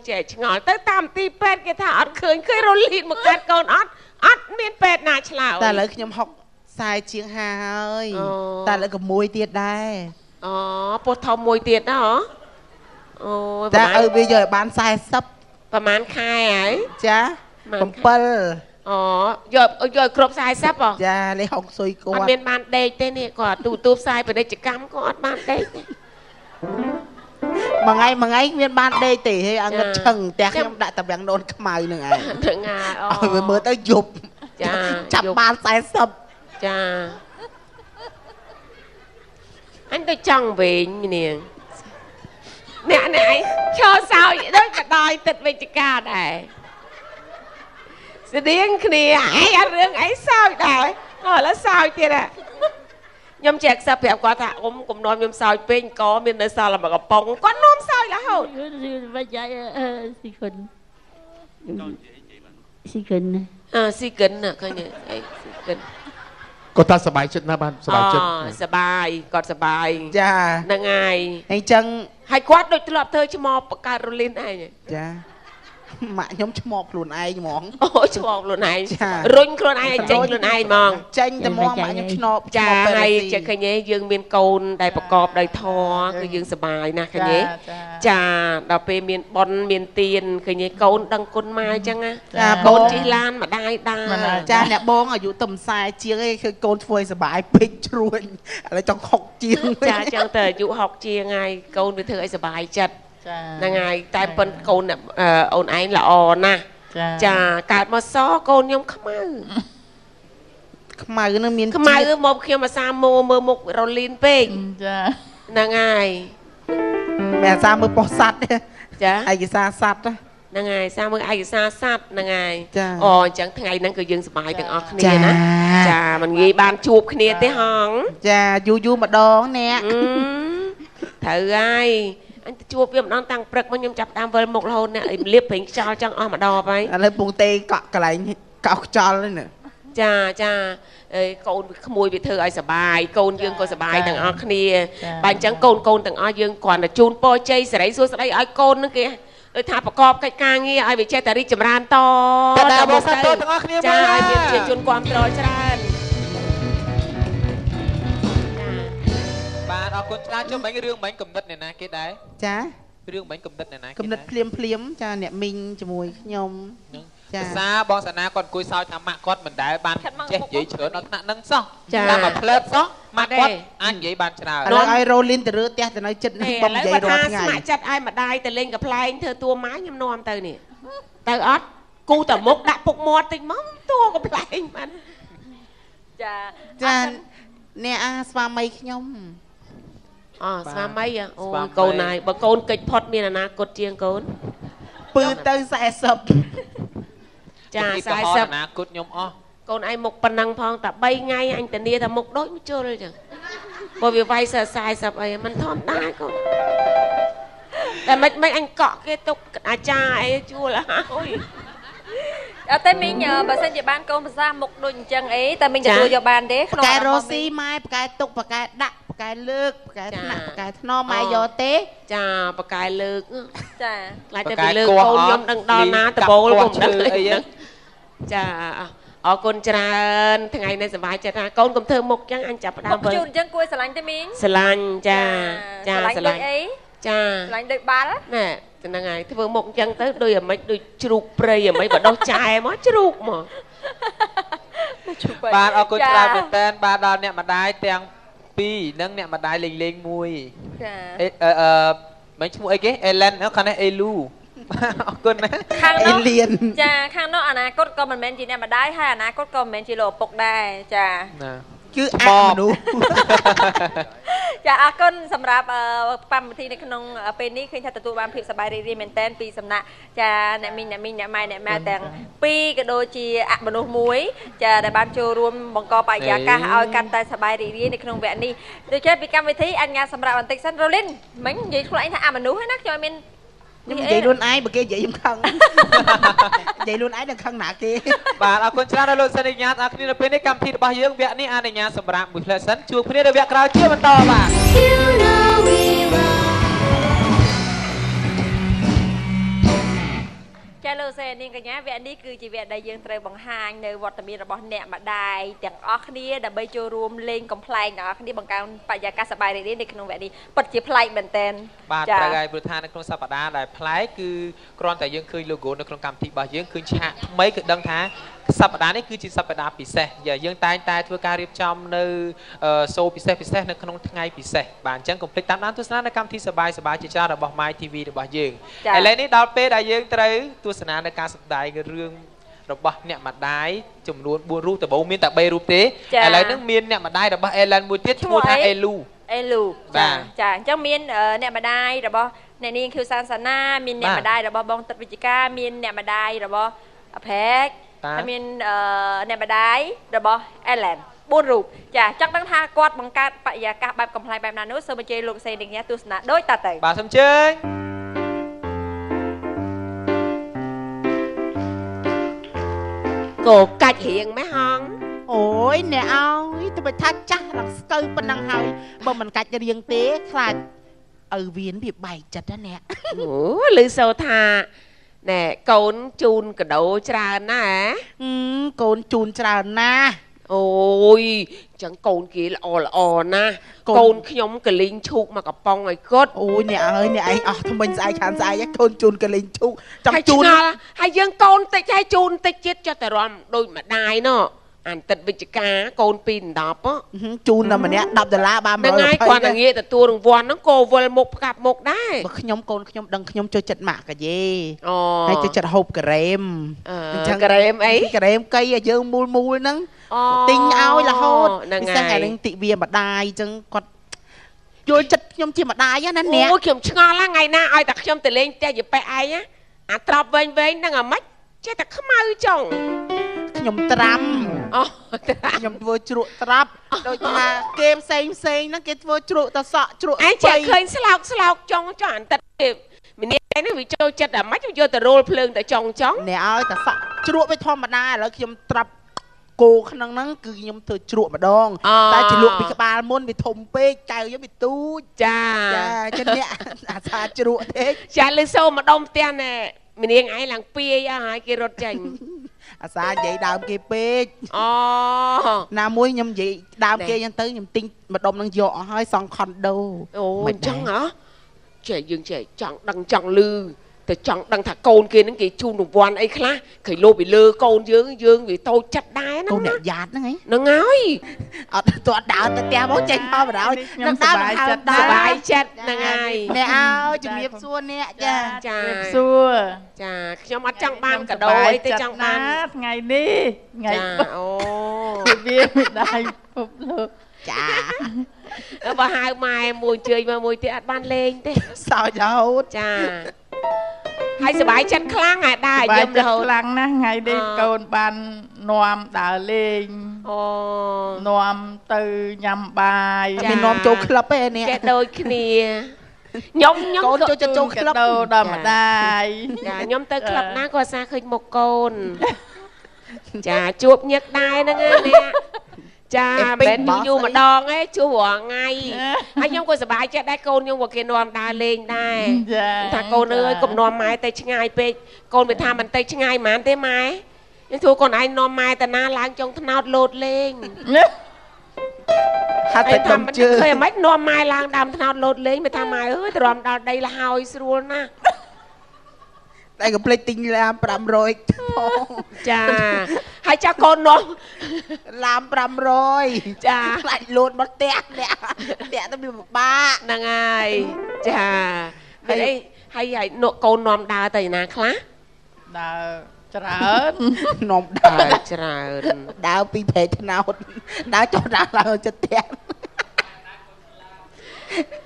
ចេះឆ្ងល់ទៅតាមទីពេទ្យគេថាអត់ឃើញឃើញរលីនមកកាត់កូនអត់អត់មានពេទ្យណាឆ្លើយតែឥឡូវខ្ញុំ60 40ជាង50ហើយតែឥឡូវក៏មួយទៀតដែរអូពោះធំមួយទៀតណាហ៎អូតែឲ្យវាយកឲ្យបាន40ប្រហែលខែហើយចា7អូយកឲ្យគ្រប់40ហ៎ចាលេខហុកស៊ុយគាត់អត់មានបានដេកទេនេះគាត់ទូទូផ្សាយពាណិជ្ជកម្មក៏អត់បានដេកទេមួយថ្ងៃមួយថ្ងៃមានបានដេកទេហើយឲ្យងឹតឆឹងផ្ទះខ្ញុំដាក់តាវាំងដូនខ្មៅនឹងឯងហ្នឹងហើយឲ្យវាមើលទៅយប់ចាចាប់បាន40ចាអញទៅចង់វិញនាងអ្នកនេះឯងឈរសើចដូចបដ ாய் ទឹកវិជ្ជការដែរស្តៀងគ្នាឯងអត់រឿងអីសើចដែរឥឡូវសើចទៀតហ่ะខ្ញុំចែកខ្សែប្រាប់គាត់ថាអ៊ំកុំនាំខ្ញុំសើចពេកកមាននៅសល់មួយកំប៉ុងគាត់នាំសើចរហូតស៊ីគុណស៊ីគុណអើស៊ីគុណឃើញអីស៊ីគុណគាត់ថាសប្បាយចិត្តណាស់បានសប្បាយចិត្តសប្បាយគាត់សប្បាយចាហ្នឹងហើយអញ្ចឹងហើយគាត់ដូចធ្លាប់ធ្វើឆ្មបបង្កើតរលីនឯងចាម៉ាក់ខ្ញុំឆ្មបខ្លួនឯងហ្មងអូឆ្មបខ្លួនឯងរុញខ្លួនឯងឲ្យចេញខ្លួនឯងហ្មងចេញតែហ្មងម៉ាក់ខ្ញុំឆ្នបចាហើយចេះឃើញទេយើងមានកូនដែលប្រកបដោយធម៌គឺយើងសប្បាយណាស់ឃើញទេចាដល់ពេលមានបុណ្យមានទានឃើញទេកូនដឹងគុណម៉ែអញ្ចឹងណាកូនជិះឡានម្ដាយដើរចាអ្នកបងអាយុទំ40ជាងឯងឃើញកូនធ្វើឲ្យសប្បាយពេកជ្រួញឥឡូវចង់60ជាងចាអញ្ចឹងទៅអាយុ60ជាងហើយកូនវាធ្វើឲ្យសប្បាយចិត្តហ្នឹងហើយតែប៉ុនកូនអូនឯងល្អណាស់ចាកើតមកសកូនខ្ញុំខ្មៅខ្មៅនឹងមានខ្មៅមកខ្ញុំអាសាមើលមើលមុខរលីនពេកចាហ្នឹងហើយមិនអាសាមើលប៉ុស្តិ៍សัตว์ចាឯកសារសัตว์ហ្នឹងហើយសាមើលឯកសារសัตว์ហ្នឹងហើយអូអញ្ចឹងថ្ងៃហ្នឹងគឺយើងសប្បាយទាំងអស់គ្នាណាចាមិនងាយបានជួបគ្នាទេហងចាយូរយូរម្ដងអ្នកត្រូវហើយអញទៅជួបវាម្ដងតាំងព្រឹកមកខ្ញុំចាប់ដើមវិលមុខរហូតអ្នកលៀបប្រេងខ្យល់ចង់អស់ម្ដងហើយឥឡូវពងទេកក់កន្លែងកោសខ្យល់ហ្នឹងចាចាកូនក្មួយវាធ្វើឲ្យសប្បាយកូនយើងក៏សប្បាយទាំងអស់គ្នាបើអញ្ចឹងកូនកូនទាំងអស់យើងគ្រាន់តែជូនពរជ័យសិរីសួស្តីឲ្យកូនហ្នឹងគេដូចថាប្រកបកិច្ចការងារឲ្យវាចេះតែរីកចម្រើនតទៅមកសាទរទាំងអស់គ្នាចាឲ្យមានជាជនគាំទ្រច្រើនបាទអរគុណច្រើនចុះមិញរឿងមិញកំណត់អ្នកណាគេដែរចារឿងមិញកំណត់អ្នកណាគេកំណត់ភ្លាមភ្លាមចាអ្នកមីងជាមួយខ្ញុំចាភាសាបងសាណាគាត់អង្គុយសើចថាម៉ាក់គាត់មិនដែលបានចេះនិយាយច្រើនដល់ថ្នាក់ហ្នឹងសោះតាមមួយផ្លែតសោះម៉ាក់គាត់អាចនិយាយបានច្រើនឥឡូវឲ្យរ៉ូលីនទៅរើផ្ទះទៅនៅចិត្តនេះបងនិយាយរាល់ថ្ងៃស្ម័គ្រចិត្តឲ្យម្ដាយទៅលេងកំប្លែងធ្វើតួម៉ែខ្ញុំនាំទៅនេះទៅអត់គូតែមុខដាក់ពុកមាត់តិចមកតួកំប្លែងបានចាចាអ្នកអាស្វាមីខ្ញុំអូស្វាមីអូកូនហើយបើកូនកិច្ចផុតមានអនាគតជាងកូនពឺទៅ40ចា40អនាគតខ្ញុំអស់កូនឯងមុខប៉ុណ្ណឹងផងតែ3ថ្ងៃអញធានាថាមុខដូចមួយជុលចឹងបើវាវាយ40អីមិនធម្មតាកូនតែមិនអញកក់គេទុកអាចារ្យអីជួលហើយអត់ទេមីងបើសិនជាបានកូនប្រសាមុខដូចអញ្ចឹងអីតែមីងទទួលយកបានទេក្នុងកែរ៉ូស៊ីម៉ែប្រកែទុកប្រកែដាក់ កែលើកបកែថ្នាក់បកែថ្នមម៉ែយកទេ ចាបកែលើក ចា ខ្លាចតែពីលើកកូនខ្ញុំដឹងដល់ណាដបូលខ្ញុំដឹងអីចាអរគុណច្រើនថ្ងៃនេះសប្បាយចិត្តថាកូនកុំធ្វើមុខចឹងអញចាប់ផ្ដើមវិញជូនចឹងគួរស្រឡាញ់ទេមីងស្រឡាញ់ចាចាស្រឡាញ់អីចាស្រឡាញ់ដូចបាល់ណែហ្នឹងហើយធ្វើមុខចឹងទៅដូចអាម៉េចដូចជ្រូកព្រៃអាម៉េចបដោះចែមកជ្រូកមក បាទអរគុណច្រើនមែនតើបាទដល់អ្នកម្ដាយទាំងពីរនិងអ្នកម្ដាយលេងលេងមួយចាអឺមិនឈ្មោះអីគេអេឡែនខាងនេះអេលូអរគុណណាខាងនោះចាខាងនោះអនាគតក៏មិនមែនជាអ្នកម្ដាយហើយអនាគតក៏មិនមែនជាលោកឪពុកដែរចាណាគឺអមនុស្សចាអរគុណសម្រាប់កម្មវិធីនៅក្នុងពេលនេះឃើញថាទទួលបានភាពសប្បាយរីករាយមែនទែនពីសំណាក់ចាអ្នកមីងអ្នកមីងអ្នកម៉ែអ្នកម៉ែទាំងពីរក៏ដូចជាអមនុស្សមួយចាដែលបានចូលរួមបង្កបរិយាកាសឲ្យកាន់តែសប្បាយរីករាយនៅក្នុងវគ្គនេះដូច្នេះពីកម្មវិធីអញ្ញាសម្រាប់បន្តិចសិនរ៉ូលីនមិញនិយាយខ្លួនឯងថាអមនុស្សហ្នឹងណាខ្ញុំអត់មាន ខ្ញុំនិយាយខ្លួនឯងបើគេនិយាយខ្ញុំខឹងនិយាយខ្លួនឯងនឹងខឹងណាគេ បាទអរគុណច្រើនដល់លោកសិនញ្ញាទាំងអស់គ្នានៅពេលនេះកម្មវិធីរបស់យើងវគ្គនេះអនុញ្ញាតសម្រាប់មួយផ្លែសិនជួបគ្នានៅវគ្គក្រោយជាបន្តបាទ ចាលោកស្រីនាងកញ្ញាវគ្គនេះគឺជាវគ្គដែលយើងត្រូវបង្ហាញនៅវត្តមានរបស់អ្នកម្ដាយទាំងអស់គ្នាដើម្បីចូលរួមលេងកំប្លែងទាំងអស់គ្នាបង្កើនបរិយាកាសសប្បាយរីករាយនៅក្នុងវគ្គនេះពិតជាប្លែកមែនទែន បាទត្រូវហើយព្រោះថានៅក្នុងសប្តាហ៍ដែលប្លែកគឺគ្រាន់តែយើងឃើញ logo នៅក្នុងកម្មវិធីរបស់យើងឃើញឆាកថ្មីគឺដឹងថាសប្តាហ៍នេះគឺជាសប្តាហ៍ពិសេសយើងតែងតែធ្វើការរៀបចំនៅសូពិសេសពិសេសនៅក្នុងថ្ងៃពិសេសបាទអញ្ចឹងកុំភ្លេចតាមដានទស្សនានៅកម្មវិធីសប្បាយសប្បាយជាច្រើនរបស់ My TV របស់យើងឥឡូវនេះដល់ពេលដែលយើងត្រូវទស្សនានៅការសម្ដែងរឿងរបស់អ្នកម្ដាយចំនួន4រូបដំបូងមានតែ3រូបទេឥឡូវហ្នឹងមានអ្នកម្ដាយរបស់អេឡែនមួយទៀតឈ្មោះថាអេលូអេលូចាចាអញ្ចឹងមានអ្នកម្ដាយរបស់អ្នកនាងខៀវសានសាណាមានអ្នកម្ដាយរបស់បងទឹកវិជ្ជការមានអ្នកម្ដាយរបស់ប្រែកហើយមានអ្នកម្ដាយរបស់អេឡែន4រូបចាចង់ដឹងថាគាត់បង្កើតបរិយាកាសបែបកំប្លែងបែបណានោះសូមអញ្ជើញលោកស្រីនាងទស្សនាដូចតទៅ បាទសូមអញ្ជើញ កោកាច់រៀងម៉េះហង អូយអ្នកអើយទៅបើថាចាស់ដល់ស្កូវប៉ុណ្ណឹងហើយបើមិនកាច់រៀងទេខ្លាចឪវៀនវាបែកចិត្តណាអ្នក អូឮសូថាណែកូនជូនកដោច្រើនណាស់ កូនជូនច្រើនណាស់ អូយចឹងកូនគេល្អល្អណាស់កូនខ្ញុំកលីងឈូកមកកំប៉ុងឲ្យគាត់ អូយអ្នកអើយអ្នកឯងអស់ថ្មិញស្អែកខានស្អែកកូនជូនកលីងឈូកចង់ជូន ហើយយើងកូនតិចហើយជូនតិចទៀតចុះតែរំដូចម្ដាយណោះអន្តិតវិជ្ជការកូន2 10 ជូនតែម្នាក់10ដុល្លារបាន120 ហ្នឹងហើយគាត់តែងាកទទួលរង្វាន់ហ្នឹងក៏វិលមុខផ្កាប់មុខដែរ បើខ្ញុំកូនខ្ញុំដឹងខ្ញុំចូលចិត្តម៉ាក់កាយេហើយចូលចិត្តហូបការ៉េម អញ្ចឹងការ៉េមអី ការ៉េមកៃឲ្យយើងមូលមូលហ្នឹងទិញឲ្យរហូតពិសេសថ្ងៃនេះទិវាម្ដាយអញ្ចឹងគាត់យល់ចិត្តខ្ញុំជាម្ដាយណាអ្នក អូខ្ញុំឆ្ងល់ណាថ្ងៃណាឲ្យតែខ្ញុំទៅលេងផ្ទះយាប៉េះឯងអាត្រប់វែងវែងហ្នឹងអាម៉េចចេះតែខ្មៅចុង ខ្ញុំត្រាំ អូ ខ្ញុំធ្វើជ្រក់ត្រាប់ដូចថាគេផ្សេងផ្សេងហ្នឹងគេធ្វើជ្រក់តសក់ជ្រក់ ឯងចេះឃើញស្លោកស្លោកចុងចុងអន្តិតម្នាក់ឯនេះវាចូលចិត្តអាម៉េចយកទៅរោលភ្លើងតែចុងចុង អ្នកឲ្យតែសក់ជ្រក់វាធម្មតាឥឡូវខ្ញុំត្រាប់គោក្នុងហ្នឹងគឺខ្ញុំធ្វើជ្រក់ម្ដងតែជ្រក់ពីក្បាលមុនវាធំពេកកៅខ្ញុំវាទូច ចា ចាចឹងអ្នកអាសាជ្រក់ទេ ចាលឺសូម្ដុំផ្ទះណែម្នាងឯងឡើងពាយអស់ហើយគេរត់ចេញ អាសានិយាយដើមគេពេក អូ ណាមួយខ្ញុំនិយាយដើមគេអញ្ចឹងទៅខ្ញុំទិញម្ដុំនឹងយកអស់ហើយសង់ខុនដូ អូអញ្ចឹងហ៎ចេះយើងចេះចង់ដឹងចង់ឮតែចង់ដឹងថាកូនគេហ្នឹងគេជូនរង្វាន់អីខ្លះគេលោពីលើកូនយើងយើងវាតូចចិត្តដែរណា កូនអ្នកយ៉ាតហ្នឹងហី ហ្នឹងហើយ អត់ទោះដើរទៅផ្ទះមកចេញមកបណ្ដោយ ខ្ញុំសប្បាយចិត្ត សប្បាយចិត្តហ្នឹងហើយ អ្នកអើយជំរាបសួរអ្នកចា ចា ជំរាបសួរ ចាខ្ញុំអត់ចង់បានកដោអីទេចង់បាន ថ្ងៃនេះថ្ងៃ អូ វាមិនដែរពិភពលោក ចា បើហៅម៉ែមួយអញ្ជើញមកមួយទៀតអត់បានលេងទេ សើចរហូត ចាហើយសប្បាយចិត្តខ្លាំងហើយដែរយំរហូត ខ្លាំងណាស់ថ្ងៃនេះកូនបាននាំដើរលេង អូ នាំទៅញ៉ាំបាយ មាននាំចូលក្លឹបទេនេះ ចេះដូចគ្នាខ្ញុំខ្ញុំ កូនចូលចិត្តចូលក្លឹប ដល់ម្ដាយ ចាខ្ញុំទៅក្លឹបណាក៏អាសាឃើញមុខកូនចាជួបញឹកដែរហ្នឹងណាអ្នក ចាមិនមែនយូរម្ដងទេជួបរាល់ថ្ងៃហើយខ្ញុំក៏សប្បាយចិត្តដែរកូនខ្ញុំក៏គេនាំដើរលេងដែរថាកូនអើយកុំនាំម៉ែទៅឆ្ងាយពេកកូនវាថាមិនទៅឆ្ងាយហ្មងទេម៉ែខ្ញុំធ្វើកូនឯងនាំម៉ែតាណាឡើងចុងថ្នោតលោតលេងហាត់តែដុំជើងឃើញមិននាំម៉ែឡើងដើមថ្នោតលោតលេងមិនថាម៉ែអើយទ្រាំដល់ដីលហើយស្រួលណាស់តែកុំភ្លេចទិញឡាម500ផងចាហើយចាកូននាំឡាម500ចាខ្លាចលោតមកផ្ទះអ្នកផ្ទះទៅវាពិបាកហ្នឹងហើយចាហើយអីហើយនកូននាំដើរទៅណាខ្លះដើរច្រើននាំដើរច្រើនដើរពីព្រែកថ្នោតដើរចុះដើរឡើងចិត្តផ្ទះ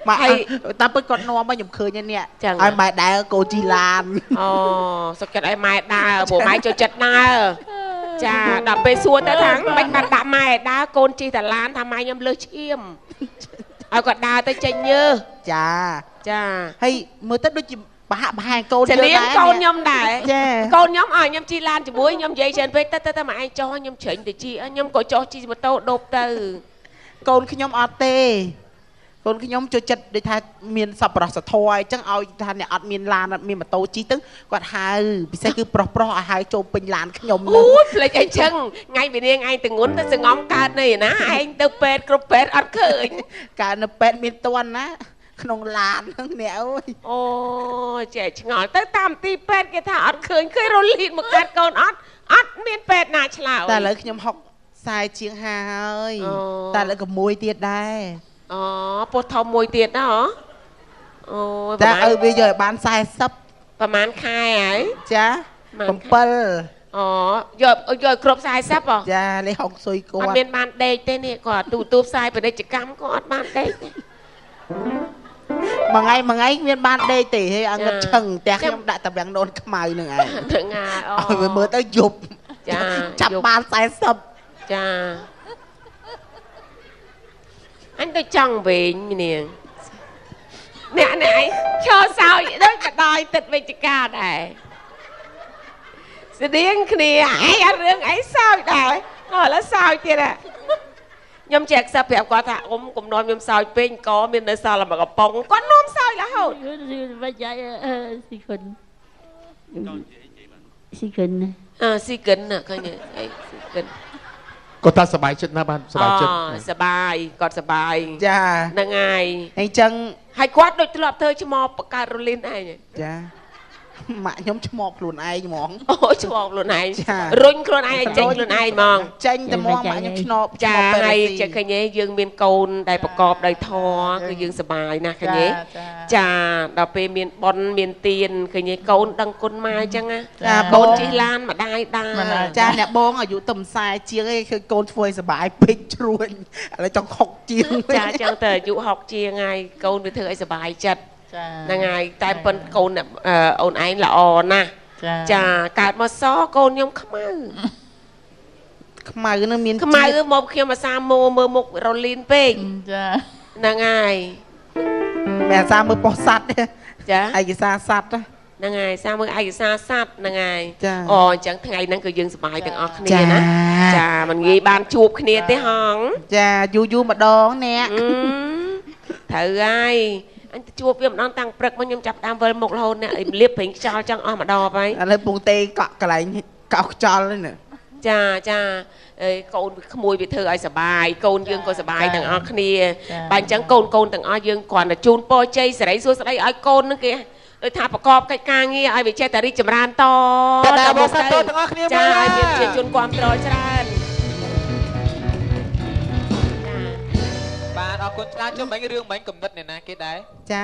មកហើយតាមពិតគាត់នាំមកខ្ញុំឃើញនេះឲ្យម៉ែដើរកូជីឡានអូសុខចិត្តឲ្យម៉ែដើរព្រោះម៉ែចូលចិត្តដើរចាដល់ពេលសួរទៅថាមិនបានដាក់ម៉ែដើរកូនជីតាឡានថាម៉ែខ្ញុំលើសឈាមឲ្យគាត់ដើរទៅចេញញើសចាចាហើយមើលទៅដូចជាបហាក់បហាកូនយើងដែរកូនខ្ញុំដែរកូនខ្ញុំឲ្យខ្ញុំជីឡានជាមួយខ្ញុំនិយាយច្រើនពេកទៅទៅមកឯងចុះខ្ញុំជ្រេញទៅជីខ្ញុំក៏ចុះជីម៉ូតូដូបទៅកូនខ្ញុំអត់ទេកូនខ្ញុំចូលចិត្តដូចថាមានសប្បុរសធម៌អញ្ចឹងឲ្យថាអ្នកអត់មានឡានអត់មានម៉ូតូជិះទៅគាត់ហៅពិសេសគឺប្រុសប្រុសឲ្យហៅចូលពេញឡានខ្ញុំហ្នឹងអូយភ្លេចអីចឹងថ្ងៃវិនាងឯងទៅងុនទៅសងំកើតនេះណាឯងទៅពេទ្យគ្រប់ពេទ្យអត់ឃើញកើតនៅពេទ្យមានតន់ណាក្នុងឡានហ្នឹងអ្នកអើយអូចេះឆ្ងល់ទៅតាមទីពេទ្យគេថាអត់ឃើញឃើញរលីនមកកើតកូនអត់អត់មានពេទ្យណាឆ្លើយតែឥឡូវខ្ញុំ60ជាង50ហើយតែឥឡូវក៏មួយទៀតដែរអូពោះធំមួយទៀតណាហ៎អូយតែឲ្យវាយកឲ្យបាន40ប្រហែលខែហើយចា7អូយកយកគ្រប់40ហ៎ចានេះហុកស៊ុយគាត់អត់មានបានដេកទេនេះគាត់ទូទូផ្សាយពាណិជ្ជកម្មក៏អត់បានដេកទេមួយថ្ងៃមួយថ្ងៃមានបានដេកទេហើយឲ្យងឹតឆឹងផ្ទះខ្ញុំដាក់តាវាំងដូនខ្មៅនឹងឯងហ្នឹងហើយអូឲ្យវាមើលទៅយប់ចាចាប់បាន40ចាអញទៅចង់វិញនាងអ្នកនេះឯងឈរសើចដូចបដ ாய் ទឹកវិជ្ជការដែរស្តៀងគ្នាឯងអត់រឿងអីសើចដែរឥឡូវសើចទៀតហ่ะខ្ញុំចេះខ្សឹបប្រាប់គាត់ថាអ៊ំកុំនាំខ្ញុំសើចពេកកមាននៅសល់មកកំប៉ុងគាត់នាំសើចរហូត វិជ្ជាស៊ីគុណស៊ីគុណអើស៊ីគុណឃើញអីស៊ីគុណគាត់ថាសប្បាយចិត្តណាស់បានសប្បាយចិត្តសប្បាយគាត់សប្បាយចាហ្នឹងហើយអញ្ចឹងហើយគាត់ដូចធ្លាប់ធ្វើឆ្មបបង្កើតរលីនឯងចាម៉ាក់ខ្ញុំឆ្មបខ្លួនឯងហ្មងអូឆ្មបខ្លួនឯងរុញខ្លួនឯងឲ្យចេញខ្លួនឯងហ្មងចេញតែហ្មងម៉ាក់ខ្ញុំឆ្នបចាហើយចេះឃើញទេយើងមានកូនដែលប្រកបដោយធម៌គឺយើងសប្បាយណាស់ឃើញទេចាដល់ពេលមានបុណ្យមានទានឃើញទេកូនដឹងគុណម៉ែអញ្ចឹងណាកូនជិះឡានម្ដាយដើរចាអ្នកបងអាយុទំ40ជាងឯងឃើញកូនធ្វើឲ្យសប្បាយពេកជ្រួញឥឡូវចង់60ជាងចាអញ្ចឹងទៅអាយុ60ជាងហើយកូនវាធ្វើឲ្យសប្បាយចិត្តហ្នឹងហើយតែប៉ុនកូនអូនឯងល្អណាស់ចាកើតមកសកូនខ្ញុំខ្មៅខ្មៅនឹងមានខ្មៅមកខ្ញុំអាសាមើលមុខរលីនពេកចាហ្នឹងហើយមិនអាសាមើលប៉ុស្តិ៍សត្វទេចាឯកសារសត្វហ្នឹងហើយសាមើលឯកសារសត្វហ្នឹងហើយអូអញ្ចឹងថ្ងៃហ្នឹងគឺយើងសប្បាយទាំងអស់គ្នាណាចាមិនងាយបានជួបគ្នាទេហងចាយូរយូរម្ដងអ្នកត្រូវហើយអញទៅជួបវាម្ដងតាំងព្រឹកមកខ្ញុំចាប់ដើមវិលមុខរហូតអ្នកលៀបប្រេងខ្យល់ចង់អស់ម្ដងហើយឥឡូវពងទេកក់កន្លែងកោសខ្យល់ហ្នឹងចាចាកូនក្មួយវាធ្វើឲ្យសប្បាយកូនយើងក៏សប្បាយទាំងអស់គ្នាបើអញ្ចឹងកូនទាំងអស់យើងគ្រាន់តែជូនពរជ័យសិរីសួស្តីឲ្យកូនហ្នឹងគេដូចថាប្រកបកិច្ចការងារឲ្យវាចេះតែរីកចម្រើនតទៅមុខទៅទាំងអស់គ្នាចាឲ្យមានជាជនគាំទ្រច្រើនបាទអរគុណច្រើនជុំមិញរឿងមិញកំណត់អ្នកណាគេដែរចា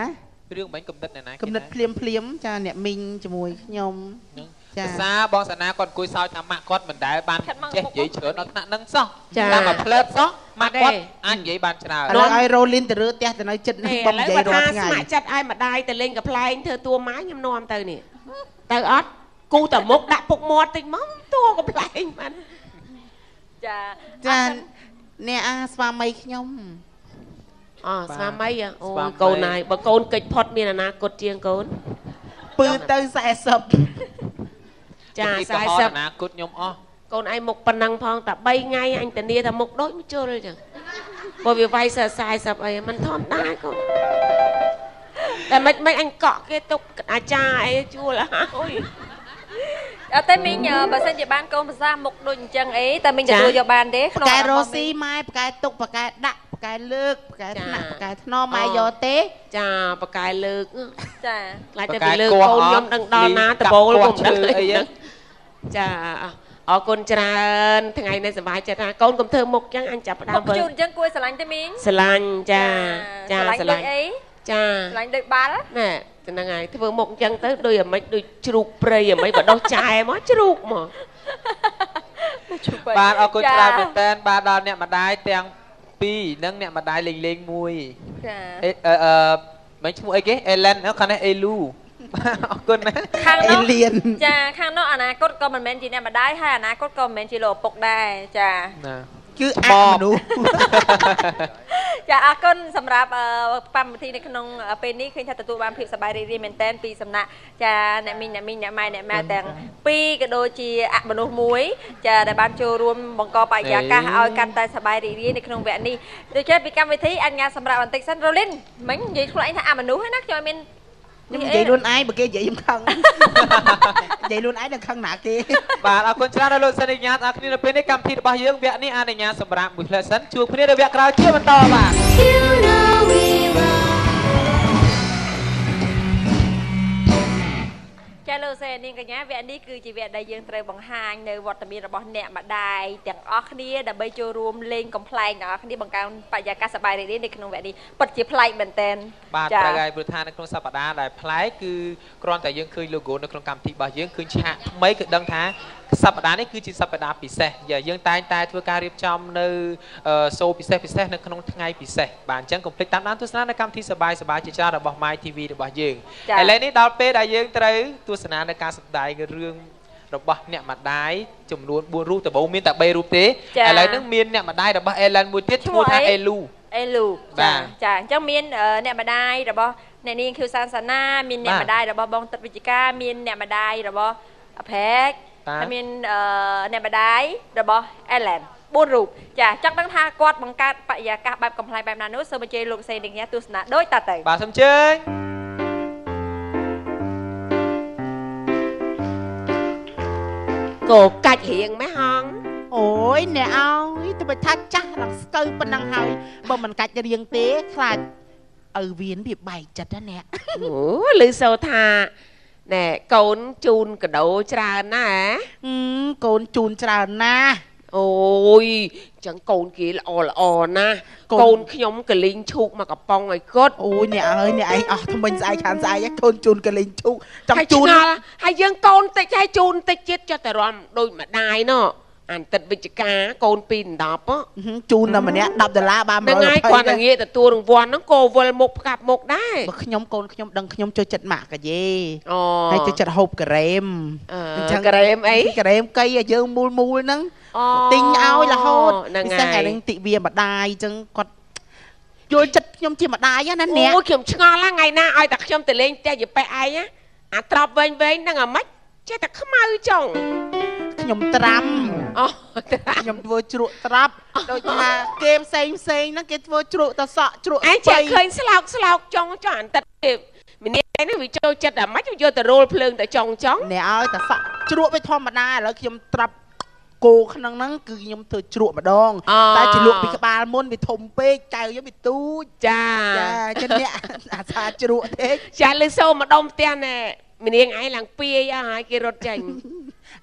រឿងមិញកំណត់អ្នកណាគេកំណត់ភ្លាមភ្លាមចាអ្នកមីងជាមួយខ្ញុំចាភាសាបងសាណាគាត់អង្គុយសើចថាម៉ាក់គាត់មិនដែលបានចេះនិយាយច្រើនដល់ថ្នាក់ហ្នឹងសោះតាមមួយផ្លែតសោះម៉ាក់គាត់អាចនិយាយបានច្រើនឥឡូវឲ្យរ៉ូលីនទៅរើផ្ទះទៅនៅចិត្តនេះបងនិយាយរាល់ថ្ងៃស្ម័គ្រចិត្តឲ្យម្ដាយទៅលេងកំប្លែងធ្វើតួម៉ែខ្ញុំនាំទៅនេះទៅអត់គូតមុខដាក់ពុកមាត់តិចមកតួកំប្លែងបានចាចាអ្នកអាស្វាមីខ្ញុំអូស្វាមីអូយកូនហើយបើកូនកិច្ចផុតមានអនាគតជាងកូនពឺទៅ40ចា40អនាគតខ្ញុំអស់ កូនឯងមុខប៉ុណ្ណឹងផងតែ3ថ្ងៃអញធានាថាមុខដូចមជុលចឹងព្រោះវាវាយស40អីមិនធម្មតាកូនតែមិនអញកក់គេទុកអាចារ្យអីជួលហើយអត់ទេមីងបើសិនជាបានកូនប្រសាមុខដូចអញ្ចឹងអីតែមីងទទួលយកបានទេក្នុងកែរ៉ូស៊ីម៉ែបកែទុកបកែដាក់បកែលើកបកែថ្នាក់បកែថ្នមម៉ែយកទេចាបកែលើកចាខ្លាចតែពីលើកូនខ្ញុំដឹងដល់ណាដបូលកុំដឹងអីចាអរគុណច្រើនថ្ងៃនេះសប្បាយចិត្តណាកូនកុំធ្វើមុខចឹងអញចាប់ផ្ដើមវិញជូនអញ្ចឹងគួរស្រឡាញ់ទេមីងស្រឡាញ់ចាចាស្រឡាញ់អីចាស្រឡាញ់ដូចបាល់ណែហ្នឹងហើយធ្វើមុខអញ្ចឹងទៅដូចអាម៉េចដូចជ្រូកព្រៃអាម៉េចបដោះចែមកជ្រូកមកបាទអរគុណច្រើនមែនតើបាទដល់អ្នកម្ដាយទាំងពីរនិងអ្នកម្ដាយលេងមួយចាអឺមិនឈ្មោះអីគេអេឡែនខាងនេះអេលូអរគុណណាខាងនោះចាខាងនោះអនាគតក៏មិនមែនជាអ្នកម្ដាយហើយអនាគតក៏មិនមែនជាលោកឪពុកដែរចាណាគឺអមនុស្សចាអរគុណសម្រាប់កម្មវិធីនៅក្នុងពេលនេះឃើញថាទទួលបានភាពសប្បាយរីករាយមែនទែនពីសំណាក់ចាអ្នកមីងអ្នកមីងអ្នកម៉ែអ្នកម៉ែទាំងពីរក៏ដូចជាអមនុស្សមួយចាដែលបានចូលរួមបង្កបរិយាកាសឲ្យកាន់តែសប្បាយរីករាយនៅក្នុងវគ្គនេះដូច្នេះពីកម្មវិធីអញ្ញាសម្រាប់បន្តិចសិនរ៉ូលីនមិញនិយាយខ្លួនឯងថាអមនុស្សហ្នឹងណាខ្ញុំអត់មានខ្ញុំនិយាយខ្លួនឯងបើគេនិយាយខ្ញុំខឹងនិយាយខ្លួនឯងនឹងខឹងណាគេបាទអរគុណច្រើនដល់លោកសិនអញ្ញាអរគ្នានៅពេលនេះកម្មវិធីរបស់យើងវគ្គនេះអនុញ្ញាតសម្រាប់មួយផ្លែសិនជួបគ្នានៅវគ្គក្រោយជាបន្តបាទចាលោកសេនាងកញ្ញាវគ្គនេះគឺជាវគ្គដែលយើងត្រូវបង្ហាញនៅវត្តមានរបស់អ្នកម្ដាយទាំងអស់គ្នាដើម្បីចូលរួមលេងកំប្លែងទាំងអស់គ្នាបង្កើនបរិយាកាសសប្បាយរីករាយនៅក្នុងវគ្គនេះពិតជាប្លែកមែនទែនបាទត្រូវហើយព្រោះថានៅក្នុងសប្តាហ៍ដែលប្លែកគឺគ្រាន់តែយើងឃើញ logo នៅក្នុងកម្មវិធីរបស់យើងឃើញឆាកថ្មីគឺដឹងថាសប្តាហ៍នេះគឺជាសប្តាហ៍ពិសេសយើងតែងតែធ្វើការរៀបចំនៅសូពិសេសពិសេសនៅក្នុងថ្ងៃពិសេសបាទអញ្ចឹងកុំភ្លេចតាមដានទស្សនានៅកម្មវិធីសប្បាយសប្បាយជាច្រើនរបស់ My TV របស់យើងឥឡូវនេះដល់ពេលដែលយើងត្រូវទស្សនានៅការសម្ដែងរឿងរបស់អ្នកម្ដាយចំនួន4រូបដំបូងមានតែ3រូបទេឥឡូវនេះមានអ្នកម្ដាយរបស់ Ellen មួយទៀតឈ្មោះថាអេលូអេលូចាចាអញ្ចឹងមានអ្នកម្ដាយរបស់អ្នកនាងខៀវសានសាណាមានអ្នកម្ដាយរបស់បងទឹកវិជ្ជការមានអ្នកម្ដាយរបស់ប្រែកហើយមានអ្នកម្ដាយរបស់ Ellen 4រូបចាចង់ដឹងថាគាត់បង្កើតបរិយាកាសបែបកំប្លែងបែបណានោះសូមអញ្ជើញលោកសេនាងទស្សនាដូចតទៅបាទសូមអញ្ជើញកោកាច់រៀងម៉េះហងអូយអ្នកអើយទៅបើថាចាស់ដល់ស្កូវប៉ុណ្ណឹងហើយបើមិនកាច់រៀងទេខ្លាចឪវៀនវាបែកចិត្តណាអ្នកអូឮសូថាណែកូនជូនកដោច្រើនណាស់កូនជូនច្រើនណាស់អូយចឹងកូនគេល្អល្អណាស់កូនខ្ញុំកលីងឈូកមកកំប៉ុងឲ្យគាត់អូយអ្នកអើយអ្នកឯងអស់ថ្មិញស្អែកខានស្អែកកូនជូនកលីងឈូកចង់ជូនហើយយើងកូនតិចហើយជូនតិចទៀតចុះតែរំដូចម្ដាយណោះអានទឹកវិជ្ជការកូន2 10ជូនតែម្នាក់10ដុល្លារបាន120ហ្នឹងហើយគាត់តែងាកទទួលរង្វាន់ហ្នឹងក៏វិលមុខផ្កាប់មុខដែរបើខ្ញុំកូនខ្ញុំដឹងខ្ញុំចូលចិត្តម៉ាក់កាយេហើយចូលចិត្តហូបការ៉េមអញ្ចឹងការ៉េមអីការ៉េមកៃឲ្យយើងមូលមូលហ្នឹងទិញឲ្យរហូតពិសេសថ្ងៃហ្នឹងទិវាម្ដាយអញ្ចឹងគាត់យល់ចិត្តខ្ញុំជាម្ដាយណាអ្នកអូខ្ញុំឆ្ងល់ថ្ងៃណាឲ្យតែខ្ញុំទៅលេងផ្ទះយាយប៉េះឯងអាត្រប់វែងវែងហ្នឹងអាម៉េចចេះតែខ្មៅចុងខ្ញុំត្រាំអូខ្ញុំធ្វើជ្រក់ត្រាប់ដូចថាគេផ្សេងផ្សេងហ្នឹងគេធ្វើជ្រក់តសក់ជ្រក់ឯងចេះឃើញស្លោកស្លោកចុងចុះអន្តិតទេម្នាក់ឯងហ្នឹងវាចូលចិត្តអាម៉េចយកទៅរោលភ្លើងតែចុងចុងអ្នកឲ្យតសក់ជ្រក់វាធម្មតាឥឡូវខ្ញុំត្រាប់គោក្នុងហ្នឹងគឺខ្ញុំធ្វើជ្រក់ម្ដងតែជាលក់ពីក្បាលមុនវាធំពេកចៅខ្ញុំវាទូចចាចាចឹងអ្នកអាសាជ្រក់ទេចាលឺសូម្ដុំផ្ទះណែម្នាងឯងឡើងពាយអស់ហើយគេរត់ចេញ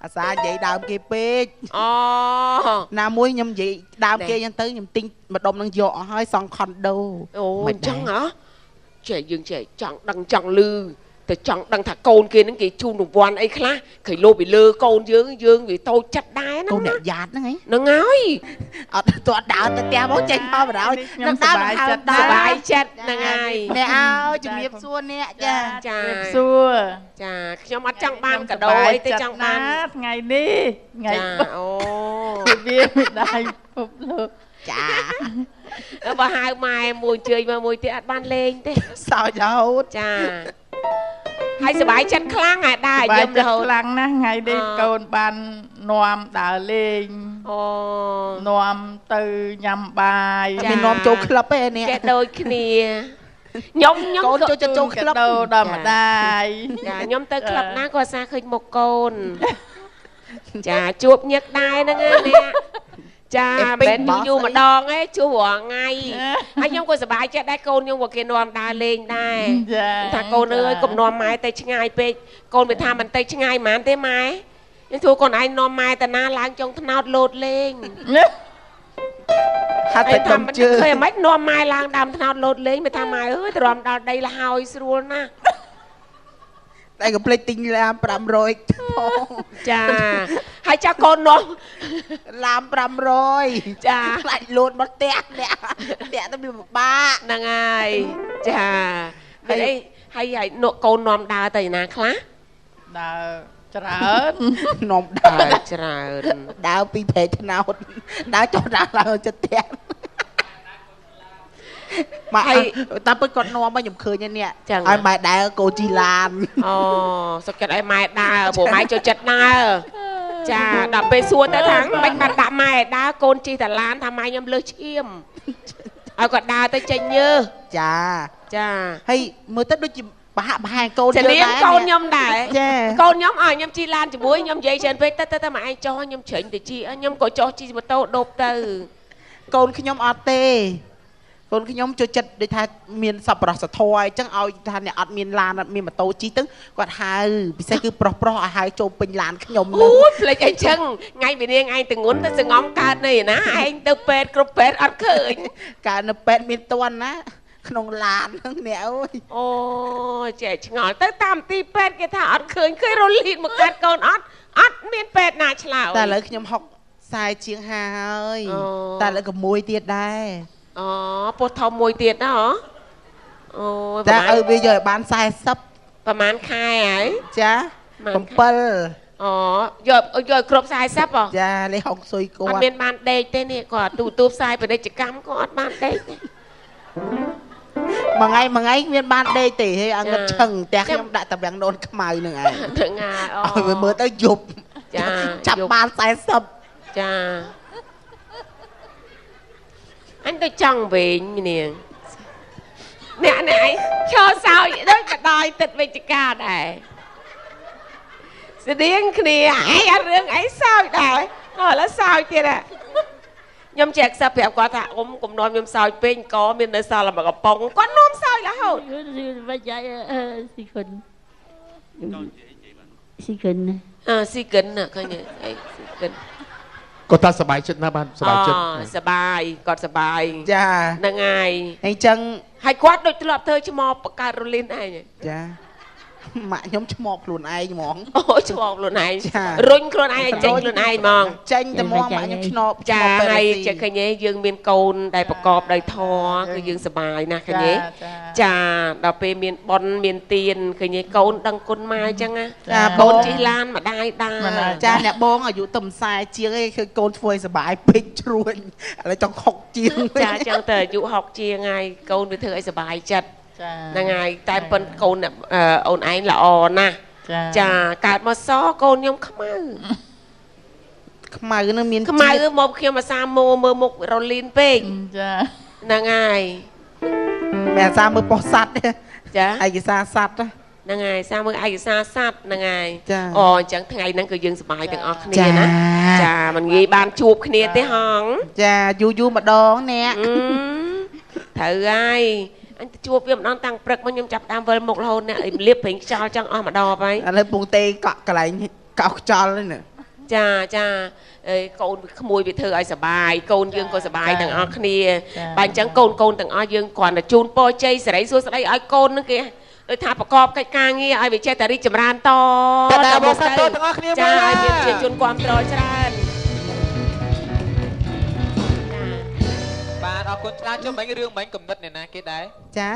អាសានិយាយដើមគេពេកអូណាមួយខ្ញុំនិយាយដើមគេអញ្ចឹងទៅខ្ញុំទិញម្ដុំនឹងយកអស់ហើយសង់ខុនដូអូអញ្ចឹងហ៎ចេះយើងចេះចង់ដឹងចង់លឺតែចង់ដឹងថាកូនគេហ្នឹងគេជូនរង្វាន់អីខ្លះគេលោពីលើកូនយើងយើងវាតូចចិត្តដែរណាកូនអ្នកយ៉ាតហ្នឹងហ្នឹងហើយអត់ទាត់ដើរទៅផ្ទះមកចេញមកបណ្ដោយនឹងដើរសប្បាយចិត្តហ្នឹងហើយអ្នកអើយជំរាបសួរអ្នកចាចាជំរាបសួរចាខ្ញុំអត់ចង់បានកដោអីទេចង់បានថ្ងៃនេះថ្ងៃអូវាមិនដែរពិភពលោកចាបើហៅម៉ែមួយជើញមកមួយទៀតអត់បានលេងទេសើចរហូតចា ហើយសប្បាយចិត្តខ្លាំងហើយដែរ បាយ យឹមរ ចិត្ត ហូត ខ្លាំងណាស់ថ្ងៃនេះ អ កូនបាននាំដើរលេង អូ នាំទៅញ៉ាំបាយ អត់មាននាំចូលក្លឹបទេនេះ ចេះដូចគ្នាខ្ញុំខ្ញុំ កូនចូលចិត្តចូលក្លឹប កាដូដល់ម្ដាយ ចាខ្ញុំទៅក្លឹបណាក៏អាសាឃើញមុខកូនចាជួបញឹកដែរហ្នឹងណាអ្នកចាមិនមែនយូរយូរម្ដងទេជួបរាល់ថ្ងៃហើយខ្ញុំក៏សប្បាយចិត្តដែរកូនខ្ញុំក៏គេនាំដើរលេងដែរ ចា ថាកូនអើយកុំនាំម៉ែទៅឆ្ងាយពេកកូនវាថាមិនទៅឆ្ងាយហ្មងទេម៉ែខ្ញុំធ្វើកូនឯងនាំម៉ែតាណាឡើងចុងថ្នោតលោតលេង ហាត់តែ ថាមិន ដុំជើង ឃើញអាម៉េចនាំម៉ែឡើងដើមថ្នោតលោតលេងវាថាម៉ែអើយទ្រាំដល់ដីលហើយស្រួលណាស់ តែកុំភ្លេចទិញឡាម500ផង ចាហើយចាកូននាំ ឡាម500 ចា ខ្លាចលោតមកផ្ទះអ្នកផ្ទះទៅវាពិបាក ហ្នឹងហើយចាមានអីហើយហើយនកកូននាំដើរទៅឯណាខ្លះ ដើរច្រើន នាំដើរ ច្រើន ដើរពីព្រែកថ្នោតដើរចុះដើរឡើងចិត្តផ្ទះម៉ាក់តាមពិតគាត់នាំមកខ្ញុំឃើញហើយនេះឲ្យម៉ែដើរកូនជីឡាន អូសុខចិត្តឲ្យម៉ែដើរព្រោះម៉ែចូលចិត្តដើរចាដល់ពេលសួរទៅថាមិនបានដាក់ម៉ែដើរកូនជិះតាឡានថាម៉ែខ្ញុំលើសឈាមឲ្យគាត់ដើរទៅចេញញើស ចា ចា ហើយមើលទៅដូចជាប្រហាក់ប្រហែលកូន ច យើងដែរ លៀងកូនខ្ញុំដែរ ចា កូនខ្ញុំឲ្យខ្ញុំជិះឡានជាមួយខ្ញុំនិយាយច្រើនពេកទៅទៅទៅមកឯងចុះខ្ញុំជ្រេញទៅជិះខ្ញុំក៏ចុះជិះម៉ូតូដូបទៅ កូនខ្ញុំអត់ទេកូនខ្ញុំចូលចិត្តដូចថាមានសប្បុរសធម៌អញ្ចឹងឲ្យថាអ្នកអត់មានឡានអត់មានម៉ូតូជិះទៅគាត់ហៅពិសេសគឺប្រុសប្រុសឲ្យហៅចូលពេញឡានខ្ញុំ អូយភ្លេចអីចឹងថ្ងៃវិនាងឯងទៅងុនទៅសងំកើតនេះណាឯងទៅពេទ្យគ្រប់ពេទ្យអត់ឃើញ កើតនៅពេទ្យមានតន់ណាក្នុងឡានហ្នឹងអ្នកអើយ អូចេះឆ្ងល់ទៅតាមទីពេទ្យគេថាអត់ឃើញឃើញរលីនមកកាត់កូនអត់អត់មានពេទ្យណាឆ្លើយ តែឥឡូវខ្ញុំ60ខ្សែជាង50ហើយតែឥឡូវក៏មួយទៀតដែរ អូពោះធំមួយទៀតណាហ៎អូយ តែឲ្យវាយកឲ្យបាន40 ប្រហែលខែហើយ ចា7 អូយកយកឲ្យគ្រប់40ហ៎ ចាលេហុកស៊ុយគាត់ អត់មានបានដេកទេនេះគាត់ទូទូផ្សាយពាណិជ្ជកម្មក៏អត់បានដេកទេ មួយថ្ងៃមួយថ្ងៃគ្មានបានដេកទេហេអងឹតឆឹងផ្ទះខ្ញុំដាក់តែវាំងដូនខ្មៅនឹងឯង ហ្នឹងហើយអូ ឲ្យវាមើលទៅយប់ ចា ចាប់បាន40 ចាអញទៅចង់វិញនាងអ្នកនេះឯងឈរសើចដូចបដ ாய் ទឹកវិជ្ជការដែរស្តៀងគ្នាឯងអត់រឿងអីសើចដែរឥឡូវសើចទៀតហ่ะខ្ញុំចែកខ្សែប្រាប់គាត់ថាអ៊ំកុំនាំខ្ញុំសើចពេកកមាននៅសល់តែមួយកំប៉ុងគាត់នាំសើចរហូត មិនយាយស៊ីគុណស៊ីគុណ អើស៊ីកិនណាឃើញទេអីស៊ីកិន គាត់ថាសប្បាយចិត្តណាស់បានសប្បាយចិត្ត សប្បាយគាត់សប្បាយ ចា ហ្នឹងហើយ ហើយអញ្ចឹង ហើយគាត់ដូចធ្លាប់ធ្វើឆ្មបបង្កើតរលីនឯង ចាម៉ាក់ខ្ញុំឆ្មបខ្លួនឯងហ្មង អូឆ្មបខ្លួនឯង ចា រុញខ្លួនឯងឲ្យចេញខ្លួនឯងហ្មង ចេញតែហ្មងម៉ាក់ខ្ញុំឆ្នប ចា ឆ្មបពេល ហើយ ស៊ី ចេះឃើញទេយើងមានកូនដែលប្រកបដោយធម៌គឺយើងសប្បាយណាស់ឃើញទេចាដល់ពេលមានបុណ្យមានទានឃើញទេកូនដឹងគុណម៉ែអញ្ចឹងណា ចា កូ បង នជិះឡានម្ដាយដើរ ចាអ្នកបងអាយុទំ40ជាងឯងឃើញកូនធ្វើឲ្យសប្បាយពេកជ្រួញឥឡូវចង់ខុកជាង ចាអញ្ចឹងទៅអាយុ60ជាងហើយកូនវាធ្វើឲ្យសប្បាយចិត្ត ចា ហ្នឹងហើយតែប៉ុនកូនអ្នកអូនឯងល្អណាស់ ចា ចាកើតមកសកូនខ្ញុំខ្មៅ ខ្មៅនឹងមាន ខ្មៅមកខ្ញុំអាសាមើលមើលមុខរលីនពេក ចា ហ្នឹងហើយ មិនអាសាមើលប៉ុស្តិ៍សัตว์ទេ ចា ឯកសារសัตว์ ហ្នឹងហើយសាមើលឯកសារសัตว์ហ្នឹងហើយ ចា អូអញ្ចឹងថ្ងៃហ្នឹងគឺយើងសប្បាយទាំងអស់គ្នាណាចាមិនងាយបានជួបគ្នាទេហង ចាយូរយូរម្ដងអ្នក ត្រូវហើយអញទៅជួបវាម្ដងតាំងព្រឹកមកខ្ញុំចាប់ដើមវិលមុខរហូតអ្នកឲ្យលៀបប្រេងខ្យល់ចង់អស់ម្ដងហើយ ឥឡូវពងទេកក់កន្លែងកោសខ្យល់ហ្នឹងណា ចាចាអេកូនក្មួយវាធ្វើឲ្យសប្បាយកូនយើងក៏សប្បាយទាំងអស់គ្នាបើអញ្ចឹងកូនកូនទាំងអស់យើងគ្រាន់តែជូនពរជ័យសិរីសួស្តីឲ្យកូនហ្នឹងគេដូចថាប្រកបកិច្ចការងារឲ្យវាចេះតែរីកចម្រើនត តែបងសាទរទាំងអស់គ្នា ចាឲ្យមានជាជនគាំទ្រច្រើន បាទអរគុណច្រើនចុះមិញរឿងមិញកំណត់អ្នកណាគេដែរ ចា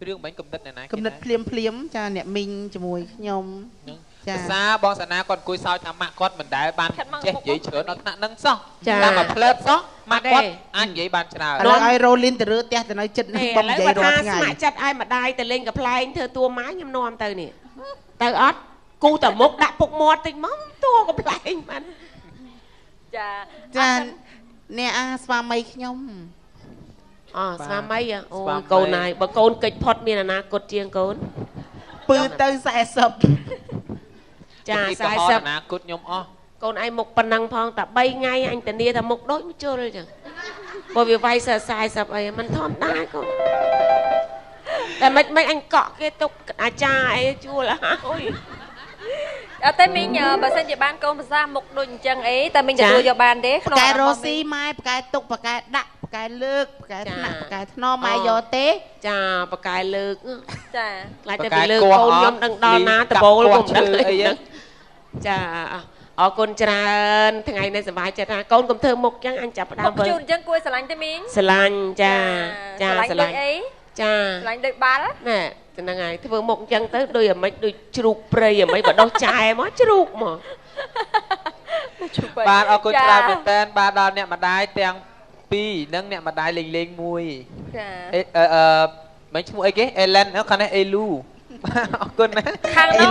រឿងមិញកំណត់អ្នកណាគេ កំណត់ភ្លាមភ្លាមចាអ្នកមីងជាមួយខ្ញុំចា ភាសាបងសាណាគាត់អង្គុយសើចថាម៉ាក់គាត់មិនដែលបានចេះនិយាយច្រើនដល់ថ្នាក់ហ្នឹងសោះតាមមួយផ្លែតសោះម៉ាក់គាត់អាចនិយាយបានច្រើន ឥឡូវឲ្យរ៉ូលីនទៅរើផ្ទះទៅនៅចិត្ត នេះ បំនិយាយរាល់ថ្ងៃ ស្ម័គ្រចិត្តឲ្យម្ដាយទៅលេងកំប្លែងធ្វើតួម៉ែខ្ញុំនាំទៅនេះ ទៅអត់គូតែមុខដាក់ពុកមាត់តិចមកតួកំប្លែងបានចាចាអ្នកអាស្វាមីខ្ញុំអូស្វាមីអូយកូនហើយបើកូនកិច្ចផុតមានអនាគតជាងកូនពឺទៅ40ចា40អនាគតខ្ញុំអស់កូនឯងមុខប៉ុណ្ណឹងផងតែ3ថ្ងៃអញធានាថាមុខដូចមជុលចឹងបើវាវាយ40អីមិនធម្មតាកូនតែមិនអញកក់គេទុកអាចារ្យអីជួលហើយអត់ទេមីងបើសិនជាបានកូនប្រសាមុខដូចអញ្ចឹងអីតែមីងទទួលយកបានទេក្នុងកែរ៉ូស៊ីម៉ែប្រកែទុកប្រកែដាក់ប្រកែលើកប្រកែថ្នាក់ប្រកែថ្នមម៉ែយកទេចាប្រកែលើកចាខ្លាចតែពីលើកកូនខ្ញុំដឹងដល់ណាដបូលខ្ញុំដឹងអីចាអរគុណច្រើនថ្ងៃនេះសប្បាយចិត្តណាកូនកុំធ្វើមុខអញ្ចឹងអញចាប់ផ្ដើមវិញជូនអញ្ចឹងគួរស្រឡាញ់ទេមីងស្រឡាញ់ចាចាស្រឡាញ់អីចាស្រឡាញ់ដូចបាល់ណែហ្នឹងហើយធ្វើមុខអញ្ចឹងទៅដូចអាម៉េចដូចជ្រូកព្រៃអាម៉េចបដោះចែមកជ្រូកមកបាទអរគុណច្រើនមែនតើបាទដល់អ្នកម្ដាយទាំងពីរនិងអ្នកម្ដាយលេងលេងមួយចាអឺមិនឈ្មោះអីគេអេឡែនខាងនេះអេលូអរគុណណាខាងនោះ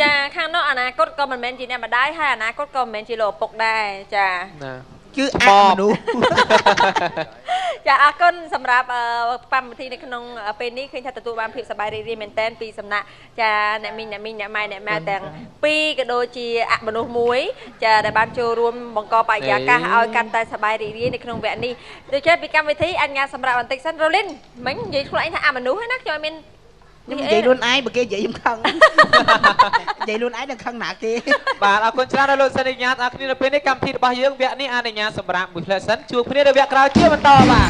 ចាខាងនោះអនាគតក៏មិនមែនជាអ្នកម្ដាយហើយអនាគតក៏មិនមែនជាលោកឪពុកដែរចាណាគឺអមនុស្សចាអរគុណសម្រាប់កម្មវិធីនៅក្នុងពេលនេះឃើញថាទទួលបានភាពសប្បាយរីករាយមែនទែនពីសំណាក់ចាអ្នកមីងអ្នកមីងអ្នកម៉ែអ្នកម៉ែទាំងពីរក៏ដូចជាអមនុស្សមួយចាដែលបានចូលរួមបង្កបរិយាកាសឲ្យកាន់តែសប្បាយរីករាយនៅក្នុងវគ្គនេះដូច្នេះពីកម្មវិធីអញ្ញាសម្រាប់បន្តិចសិនរ៉ូលីនមិញនិយាយខ្លួនឯងថាអមនុស្សណាខ្ញុំអត់មានខ្ញុំនិយាយខ្លួនឯងបើគេនិយាយខ្ញុំខឹងនិយាយខ្លួនឯងនឹងខឹងណាគេបាទអរគុណច្រើនដល់លោកសិនអញ្ញាអរគ្នានៅពេលនេះកម្មវិធីរបស់យើងវគ្គនេះអនុញ្ញាតសម្រាប់មួយផ្លែសិនជួបគ្នានៅវគ្គក្រោយជាបន្តបាទ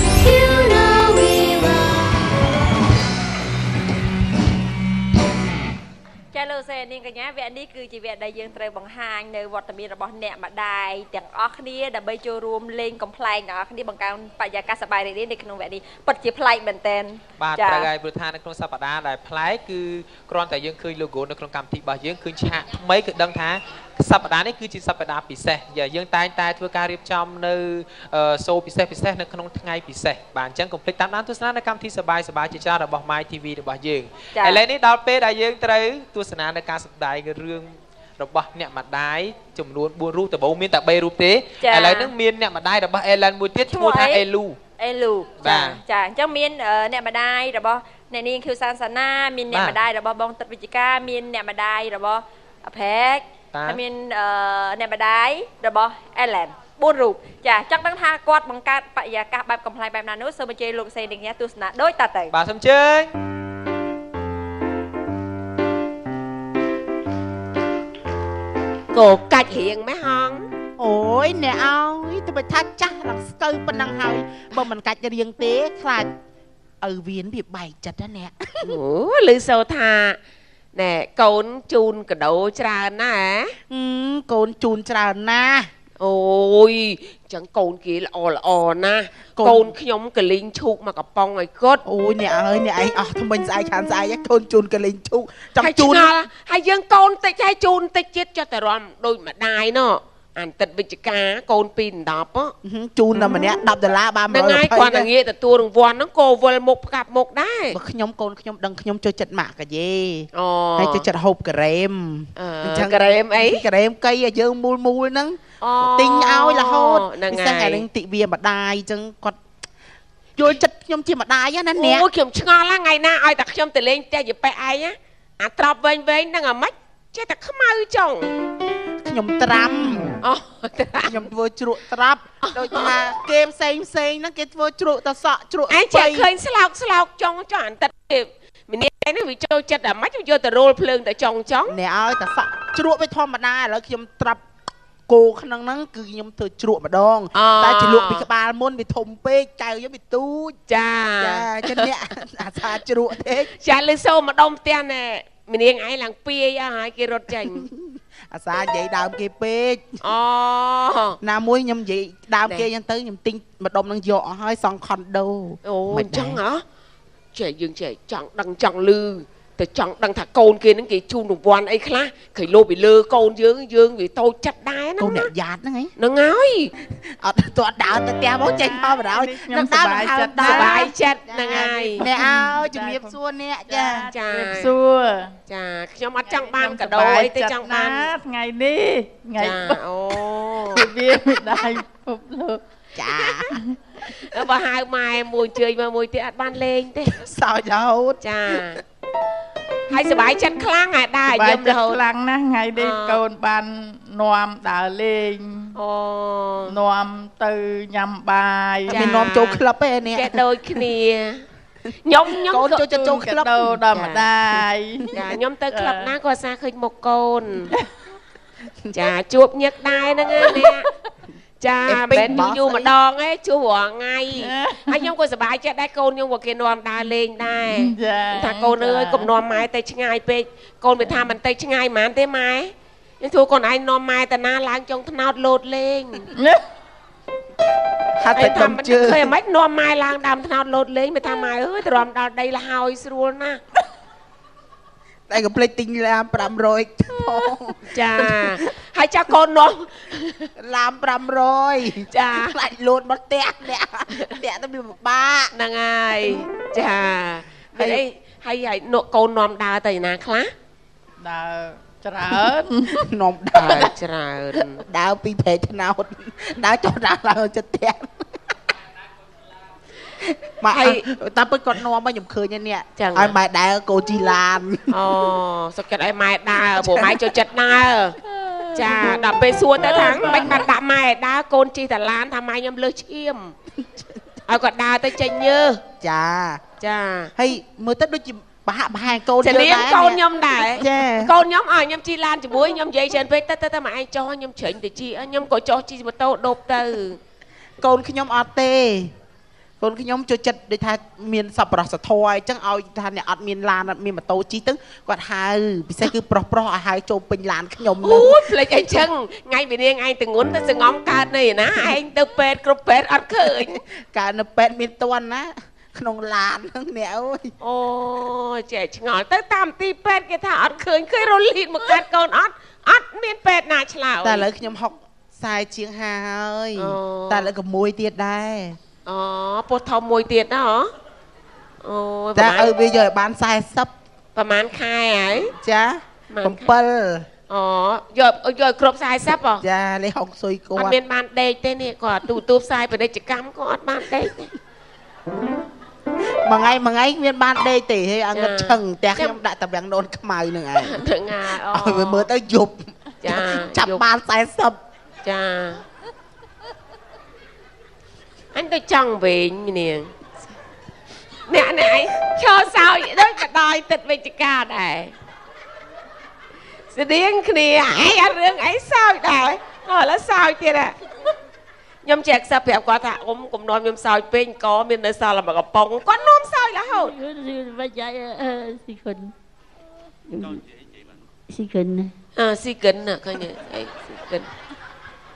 ចាលោកសេនាងកញ្ញាវគ្គនេះគឺជាវគ្គដែលយើងត្រូវបង្ហាញនៅវត្តមានរបស់អ្នកម្ដាយទាំងអស់គ្នាដើម្បីចូលរួមលេងកំប្លែងទាំងអស់គ្នាបង្កើនបរិយាកាសសប្បាយរីករាយនៅក្នុងវគ្គនេះពិតជាប្លែកមែនទែនបាទត្រូវហើយព្រោះថានៅក្នុងសប្តាហ៍ដែលប្លែកគឺគ្រាន់តែយើងឃើញ logo នៅក្នុងកម្មវិធីរបស់យើងឃើញឆាកថ្មីគឺដឹងថាសប្តាហ៍នេះគឺជាសប្តាហ៍ពិសេសយើងតែងតែធ្វើការរៀបចំនៅសូពិសេសពិសេសនៅក្នុងថ្ងៃពិសេសបាទអញ្ចឹងកុំភ្លេចតាមដានទស្សនានៅកម្មវិធីសប្បាយសប្បាយជាច្រើនរបស់ My TV របស់យើងឥឡូវនេះដល់ពេលដែលយើងត្រូវទស្សនានៅការសម្ដែងរឿងរបស់អ្នកម្ដាយចំនួន4រូបដំបូងមានតែ3រូបទេឥឡូវហ្នឹងមានអ្នកម្ដាយរបស់អេឡែនមួយទៀតឈ្មោះថាអេលូអេលូចាចាអញ្ចឹងមានអ្នកម្ដាយរបស់អ្នកនាងខៀវសានសាណាមានអ្នកម្ដាយរបស់បងទឹកវិជ្ជការមានអ្នកម្ដាយរបស់ប្រែកហើយមានអ្នកម្ដាយរបស់អេឡែន4រូបចាចង់ដឹងថាគាត់បង្កើតបរិយាកាសបែបកំប្លែងបែបណានោះសូមអញ្ជើញលោកសេនាងទស្សនាដូចតទៅបាទសូមអញ្ជើញកោកាច់រៀងម៉េះហងអូយអ្នកអើយទៅបើថាចាស់ដល់ស្កូវប៉ុណ្ណឹងហើយបើមិនកាច់រៀងទេខ្លាចឪវៀនវាបែកចិត្តណាអ្នកអូឮសូថាណែកូនជូនកដោច្រើនណាកូនជូនច្រើនណាអូយចឹងកូនគេល្អល្អណាស់កូនខ្ញុំកលីងឈូកមកកំប៉ុងឲ្យគាត់អូយអ្នកអើយអ្នកឯងអស់ថ្មិញស្អែកខានស្អែកកូនជូនកលីងឈូកចង់ជូនហើយយើងកូនតិចហើយជូនតិចទៀតចុះតែរំដូចម្ដាយណោះអន្តិតវិជ្ជការកូន2 10ជូនតែម្នាក់10ដុល្លារបាន120ហ្នឹងហើយគាត់តែងាកទទួលរង្វាន់ហ្នឹងក៏វិលមុខផ្កាប់មុខដែរបើខ្ញុំកូនខ្ញុំដឹងខ្ញុំចូលចិត្តម៉ាក់កាយេហើយចូលចិត្តហូបការ៉េមអញ្ចឹងការ៉េមអីការ៉េមកៃឲ្យយើងមូលមូលហ្នឹងទិញឲ្យរហូតពិសេសថ្ងៃហ្នឹងទិវាម្ដាយអញ្ចឹងគាត់យល់ចិត្តខ្ញុំជាម្ដាយណាអ្នកអូខ្ញុំឆ្ងល់ហ្នឹងថ្ងៃណាឲ្យតែខ្ញុំទៅលេងផ្ទះយាប៉ែឯងអាត្រប់វែងវែងហ្នឹងអាម៉េចចេះតែខ្មៅចុងខ្ញុំត្រាំអូខ្ញុំធ្វើជ្រក់ត្រាប់ដូចថាគេផ្សេងផ្សេងហ្នឹងគេធ្វើជ្រក់តសក់ជ្រក់ឯងចេះឃើញស្លោកស្លោកចុងចុះអន្តិតម្នាក់ឯនេះវាចូលចិត្តអាម៉េចយកទៅរោលភ្លើងតែចុងចុងអ្នកឲ្យតសក់ជ្រក់វាធម្មតាឥឡូវខ្ញុំត្រាប់គោក្នុងហ្នឹងគឺខ្ញុំធ្វើជ្រក់ម្ដងតែជាលក់ពីក្បាលមុនវាធំពេកចៅខ្ញុំវាទូចចាចាចឹងអ្នកអាសាជ្រក់ទេចាលឺសូម្ដុំផ្ទះណែម្នាងឯងឡើងពាយអស់ហើយគេរត់ចេញអាសានិយាយដើមគេពេកអូណាមួយខ្ញុំនិយាយដើមគេអញ្ចឹងទៅខ្ញុំទិញម្ដុំនឹងយកអស់ហើយសង់ខុនដូអូអញ្ចឹងហ៎ចេះយើងចេះចង់ដឹងចង់លឺ ទៅចង់ដឹងថាកូនគេហ្នឹងគេជូនរង្វាន់អីខ្លះគេលោពីលើកូនយើងយើងវាតូចចិត្តដែរណា កូនអ្នកយ៉ាតហ្នឹងហី ហ្នឹងហើយ អត់ទាន់ដើរទៅផ្ទះមកចេញមកបណ្ដោយ ខ្ញុំសប្បាយចិត្ត សប្បាយចិត្តហ្នឹងហើយ អ្នកឲ្យជំរាបសួរអ្នកចា ចា ជំរាបសួរ ចាខ្ញុំអត់ចង់បានកដោអីទេចង់បាន ថ្ងៃនេះថ្ងៃ ចាអូ វាមិនដែរពិភពលោក ចា បើហៅម៉ែមួយជើញមកមួយទៀតអត់បានលេងទេសើចរហូត ចាហើយសប្បាយចិត្តខ្លាំងហ่ะដែរ យំរហូតខ្លាំងណាស់ថ្ងៃនេះកូនបាននាំដើរលេង អូនាំទៅញ៉ាំបាយ មាននាំចូលក្លឹបទេនេះ ចេះដូចគ្នាខ្ញុំខ្ញុំ កូនចូលចិត្តចូលក្លឹប ដល់ម្ដាយ ចាខ្ញុំទៅក្លឹបណាក៏អាសាឃើញមុខកូនចាជួបញឹកដែរហ្នឹងណាអ្នកចាមិនមែនយូរម្ដងទេជួបរាល់ថ្ងៃហើយខ្ញុំក៏សប្បាយចិត្តដែរកូនខ្ញុំក៏គេនាំដើរលេងដែរថាកូនអើយកុំនាំម៉ែទៅឆ្ងាយពេកកូនវាថាមិនទៅឆ្ងាយហ្មងទេម៉ែខ្ញុំធ្វើកូនឯងនាំម៉ែទៅណាឡើងចុងថ្នោតលោតលេង ហាត់តែកំជើ ឃើញមិននាំម៉ែឡើងដើមថ្នោតលោតលេងវាថាម៉ែអើយទ្រាំដល់ដីលហើយស្រួលណាស់ តែកុំភ្លេចទិញឡាម500ផង ចាហើយចាកូននាំ ឡាម500 ចា ខ្លាចលោតមកផ្ទះអ្នកផ្ទះទៅវាពិបាក ហ្នឹងហើយចាហើយអីហើយហើយកូននាំដើរទៅណាខ្លះ ដើរច្រើន នាំដើរ ច្រើន ដើរពីព្រែកថ្នោតដើរចុះដើរឡើងចិត្តផ្ទះមកតាមពិតគាត់នាំមកខ្ញុំឃើញនេះឲ្យម៉ែដើរកូនជីឡាន អូសុខចិត្តឲ្យម៉ែដើរព្រោះម៉ែចូលចិត្តដើរចាដល់ពេលសួរទៅថាមិនបានដាក់ម៉ែដើរកូនជីតាឡានថាម៉ែខ្ញុំលើសឈាមឲ្យគាត់ដើរទៅចេញញើស ចា ចា ហើយមើលទៅដូចជាប្រហាក់ប្រហែលកូនយើងដែរ កូនខ្ញុំដែរកូនខ្ញុំឲ្យខ្ញុំជិះឡានជាមួយខ្ញុំនិយាយច្រើនពេកទៅទៅម៉ែឯងចុះខ្ញុំជ្រេញទៅជិះខ្ញុំក៏ចុះជិះម៉ូតូដូបទៅ កូនខ្ញុំអត់ទេកូនខ្ញុំចូលចិត្តដូចថាមានសប្បុរសធម៌អញ្ចឹងឲ្យថាអ្នកអត់មានឡានអត់មានម៉ូតូជិះទៅគាត់ហៅពិសេសគឺប្រុសប្រុសឲ្យហៅចូលពេញឡានខ្ញុំ អូយភ្លេចអីចឹងថ្ងៃវិនាងឯងទៅងុនទៅសងំកើតនេះណាឯងទៅពេទ្យគ្រប់ពេទ្យអត់ឃើញ កើតនៅពេទ្យមានតន់ណាក្នុងឡានហ្នឹងអ្នកអើយ អូចេះឆ្ងល់ទៅតាមទីពេទ្យគេថាអត់ឃើញឃើញរលីតមកកាត់កូនអត់អត់មានពេទ្យណាឆ្លើយ តែឥឡូវខ្ញុំ60 40ជាង50ហើយតែឥឡូវក៏មួយទៀតដែរ អូពោះធំមួយទៀតណាហ៎អូ តែឲ្យវាយកឲ្យបាន40 ប្រហែលខែហើយ ចា7 អូយកយកគ្រប់40ហ៎ ចាលេខហុកស៊ុយគាត់ អត់មានបានដេកទេនេះគាត់ទូទូផ្សាយពាណិជ្ជកម្មក៏អត់បានដេកទេ មួយថ្ងៃមួយថ្ងៃមានបានដេកទេហើយអងឹតឆឹងផ្ទះខ្ញុំដាក់តែវាំងដូនខ្មៅនឹងឯង ហ្នឹងហើយ ឲ្យវាមើលទៅយប់ ចា ចាប់បាន40 ចាអញទៅចង់វិញនាងអ្នកនេះឯងឈរសើចដូចបដ ாய் ទឹកវិជ្ជការដែរស្តៀងគ្នាឯងអត់រឿងអីសើចដែរឥឡូវសើចទៀតហ่ะខ្ញុំចែកខ្សែប្រាប់គាត់ថាអ៊ំកុំនាំខ្ញុំសើចពេកកមាននៅសល់មួយកំប៉ុងគាត់នាំសើចរហូត ស៊ីគុណស៊ីគុណ អើស៊ីគុណឃើញអីស៊ីគុណ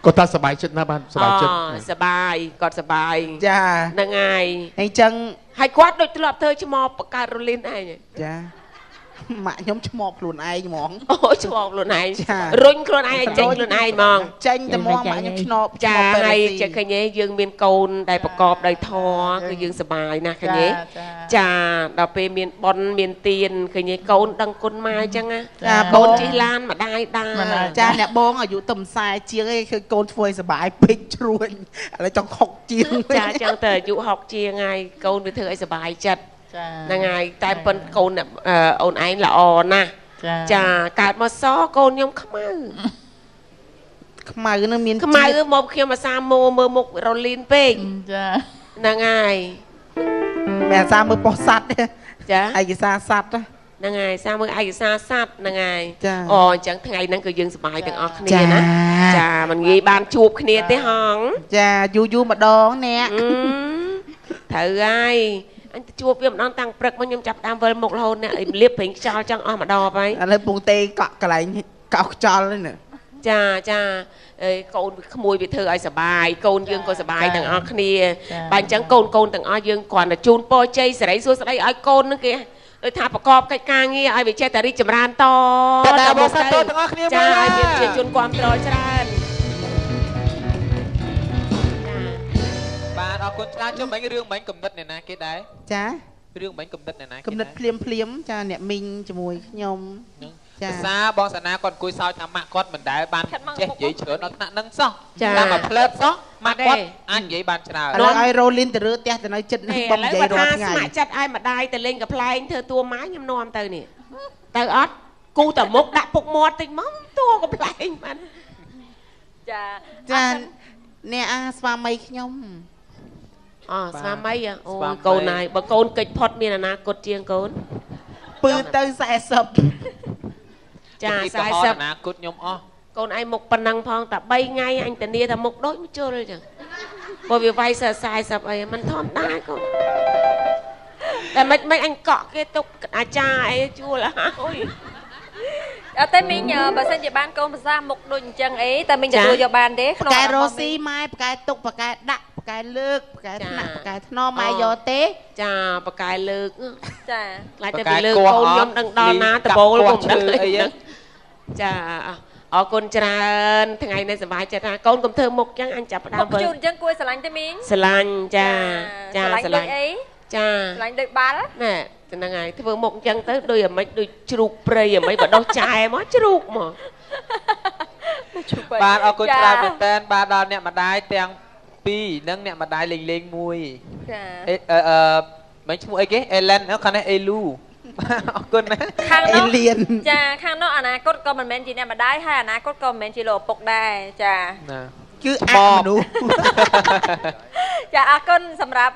គាត់ថាសប្បាយចិត្តណាស់បានសប្បាយចិត្ត សប្បាយគាត់សប្បាយ ចា ហ្នឹងហើយ អញ្ចឹង ហើយគាត់ដូចធ្លាប់ធ្វើឆ្មបបង្កើតរលីនឯង ចាម៉ាក់ខ្ញុំឆ្មបខ្លួនឯងហ្មង អូឆ្មបខ្លួនឯងរុញខ្លួនឯងឲ្យចេញខ្លួនឯងហ្មង ចេញតែហ្មងម៉ាក់ខ្ញុំឆ្នប ចាហើយចេះឃើញទេយើងមានកូនដែលប្រកបដោយធម៌គឺយើងសប្បាយណាស់ឃើញទេចាដល់ពេលមានបុណ្យមានទានឃើញទេកូនដឹងគុណម៉ែអញ្ចឹងណាកូនជិះឡានម្ដាយដើរ ចាអ្នកបងអាយុទំ40ជាងឯងឃើញកូនធ្វើឲ្យសប្បាយពេកជ្រួញឥឡូវចង់60ជាង ចាអញ្ចឹងទៅអាយុ60ជាងហើយកូនវាធ្វើឲ្យសប្បាយចិត្តហ្នឹងហើយតែប៉ុនកូនអូនឯងល្អណាស់ចាកើតមកសកូនខ្ញុំខ្មៅ ខ្មៅនឹងមាន ខ្មៅមកខ្ញុំអាសាមើលមើលមុខរលីនពេក ចា ហ្នឹងហើយ មិនអាសាមើលប៉ុស្តិ៍សัตว์ ចា ឯកសារសัตว์ ហ្នឹងហើយសាមើលឯកសារសัตว์ហ្នឹងហើយអូអញ្ចឹងថ្ងៃហ្នឹងគឺយើងសប្បាយទាំងអស់គ្នាណាចាមិនងាយបានជួបគ្នាទេហង ចាយូរយូរម្ដងអ្នក ត្រូវហើយអញទៅជួបវាម្ដងតាំងព្រឹកមកខ្ញុំចាប់ដើមវិលមុខរហូតអ្នកលៀបប្រេងខ្យល់ចង់អស់ម្ដងហើយ ឥឡូវពងទេកក់កន្លែងកោសខ្យល់ហ្នឹង ចាចាកូនក្មួយវាធ្វើឲ្យសបាយកូនយើងក៏សបាយទាំងអស់គ្នាបើអញ្ចឹងកូនកូនទាំងអស់យើងគ្រាន់តែជូនពរជ័យសិរីសួស្តីឲ្យកូនហ្នឹងគេ ដូចថាប្រកបកិច្ចការងារឲ្យវាចេះតែរីកចម្រើនតតែបងសាទរទាំងអស់គ្នាចាឲ្យមានជាជនគាំទ្រច្រើនបាទអរគុណច្រើនចុះមិញរឿងមិញកំណត់អ្នកណាគេដែរចារឿងមិញកំណត់អ្នកណាគេកំណត់ភ្លាមភ្លាមចាអ្នកមីងជាមួយខ្ញុំចាភាសាបងសាណាគាត់អង្គុយសើចថាម៉ាក់គាត់មិនដែលបានចេះនិយាយច្រើនដល់ថ្នាក់ហ្នឹងសោះតែមកផ្លែតសោះម៉ាក់គាត់អាចនិយាយបានច្រើនឥឡូវឲ្យរ៉ូលីនទៅរើផ្ទះទៅនៅចិត្តនឹងបងនិយាយរាល់ថ្ងៃស្ម័គ្រចិត្តឲ្យម្ដាយទៅលេងកំប្លែងធ្វើតួម៉ែខ្ញុំនាំទៅនេះទៅអត់គូតែមុខដាក់ពុកមាត់តិចមកតួកំប្លែងបានចាចាអ្នកអាស្វាមីខ្ញុំអូស្វាមីអូកូនហើយបើកូនកិច្ចផុតមានអនាគតជាងកូនពឺទៅ40ចា40អនាគតខ្ញុំអស់កូនឯងមុខប៉ុណ្ណឹងផងតែ3ថ្ងៃអញធានាថាមុខដូចមួយជុលចឹងបើវាវាយ40អីមិនធម្មតាកូនតែមិនអញកក់គេទុកអាចារ្យអីជួលហើយអត់ទេមីងបើសិនជាបានកូនប្រសាមុខដូចអញ្ចឹងអីតែមីងទទួលយកបានទេក្នុងកែរ៉ូស៊ីម៉ែបកែទុកបកែដាក់បកែលើកបកែថ្នាក់បកែថ្នមម៉ែយកទេចាបកែលើកចាខ្លាចតែពីលើកកូនខ្ញុំដឹងដល់ណាដបូលខ្ញុំដឹងអីចាអរគុណច្រើនថ្ងៃនេះសប្បាយចិត្តថាកូនកុំធ្វើមុខចឹងអញចាប់ផ្ដើមវិញជូនអញ្ចឹងគួរស្រឡាញ់ទេមីងស្រឡាញ់ចាចាស្រឡាញ់អីចាស្រឡាញ់ដូចបាល់ណែហ្នឹងហើយធ្វើមុខអញ្ចឹងទៅដូចអាម៉េចដូចជ្រូកព្រៃអាម៉េចបដោះចែមកជ្រូកមកបាទអរគុណច្រើនមែនតើបាទដល់អ្នកម្ដាយទាំងពីរនិងអ្នកម្ដាយលេងលេងមួយចាអឺមិនឈ្មោះអីគេអេឡែនខាងនេះអេលូអរគុណណាខាងនោះចាខាងនោះអនាគតក៏មិនមែនជាអ្នកម្ដាយហើយអនាគតក៏មិនមែនជាលោកឪពុកដែរចាណាគឺអាមនុស្សចាអរគុណសម្រាប់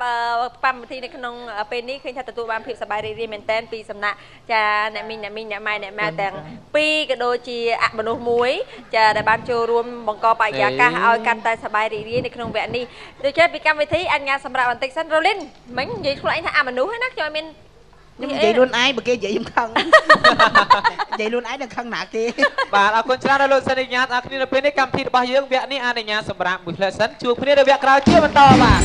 កម្មវិធីនៅក្នុងពេលនេះឃើញថាទទួលបានភាពសប្បាយរីករាយមែនទែនពីសំណាក់ចាអ្នកមីងអ្នកមីងអ្នកម៉ែអ្នកម៉ែទាំងពីរក៏ដូចជាអមនុស្សមួយចាដែលបានចូលរួមបង្កបរិយាកាសឲ្យកាន់តែសប្បាយរីករាយនៅក្នុងវគ្គនេះដូច្នេះពីកម្មវិធីអញ្ញាសម្រាប់បន្តិចសិនរ៉ូលីនមិញនិយាយខ្លួនឯងថាអមនុស្សហ្នឹងណាខ្ញុំអត់មានខ្ញុំនិយាយខ្លួនឯងបើគេនិយាយខ្ញុំខឹងនិយាយខ្លួនឯងនឹងខឹងណាគេបាទអរគុណច្រើនដល់លោកសិនញ្ញាទាំងអស់គ្នានៅពេលនេះកម្មវិធីរបស់យើងវគ្គនេះអនុញ្ញាតសម្រាប់មួយផ្លែសិនជួបគ្នានៅវគ្គក្រោយជាបន្តបាទ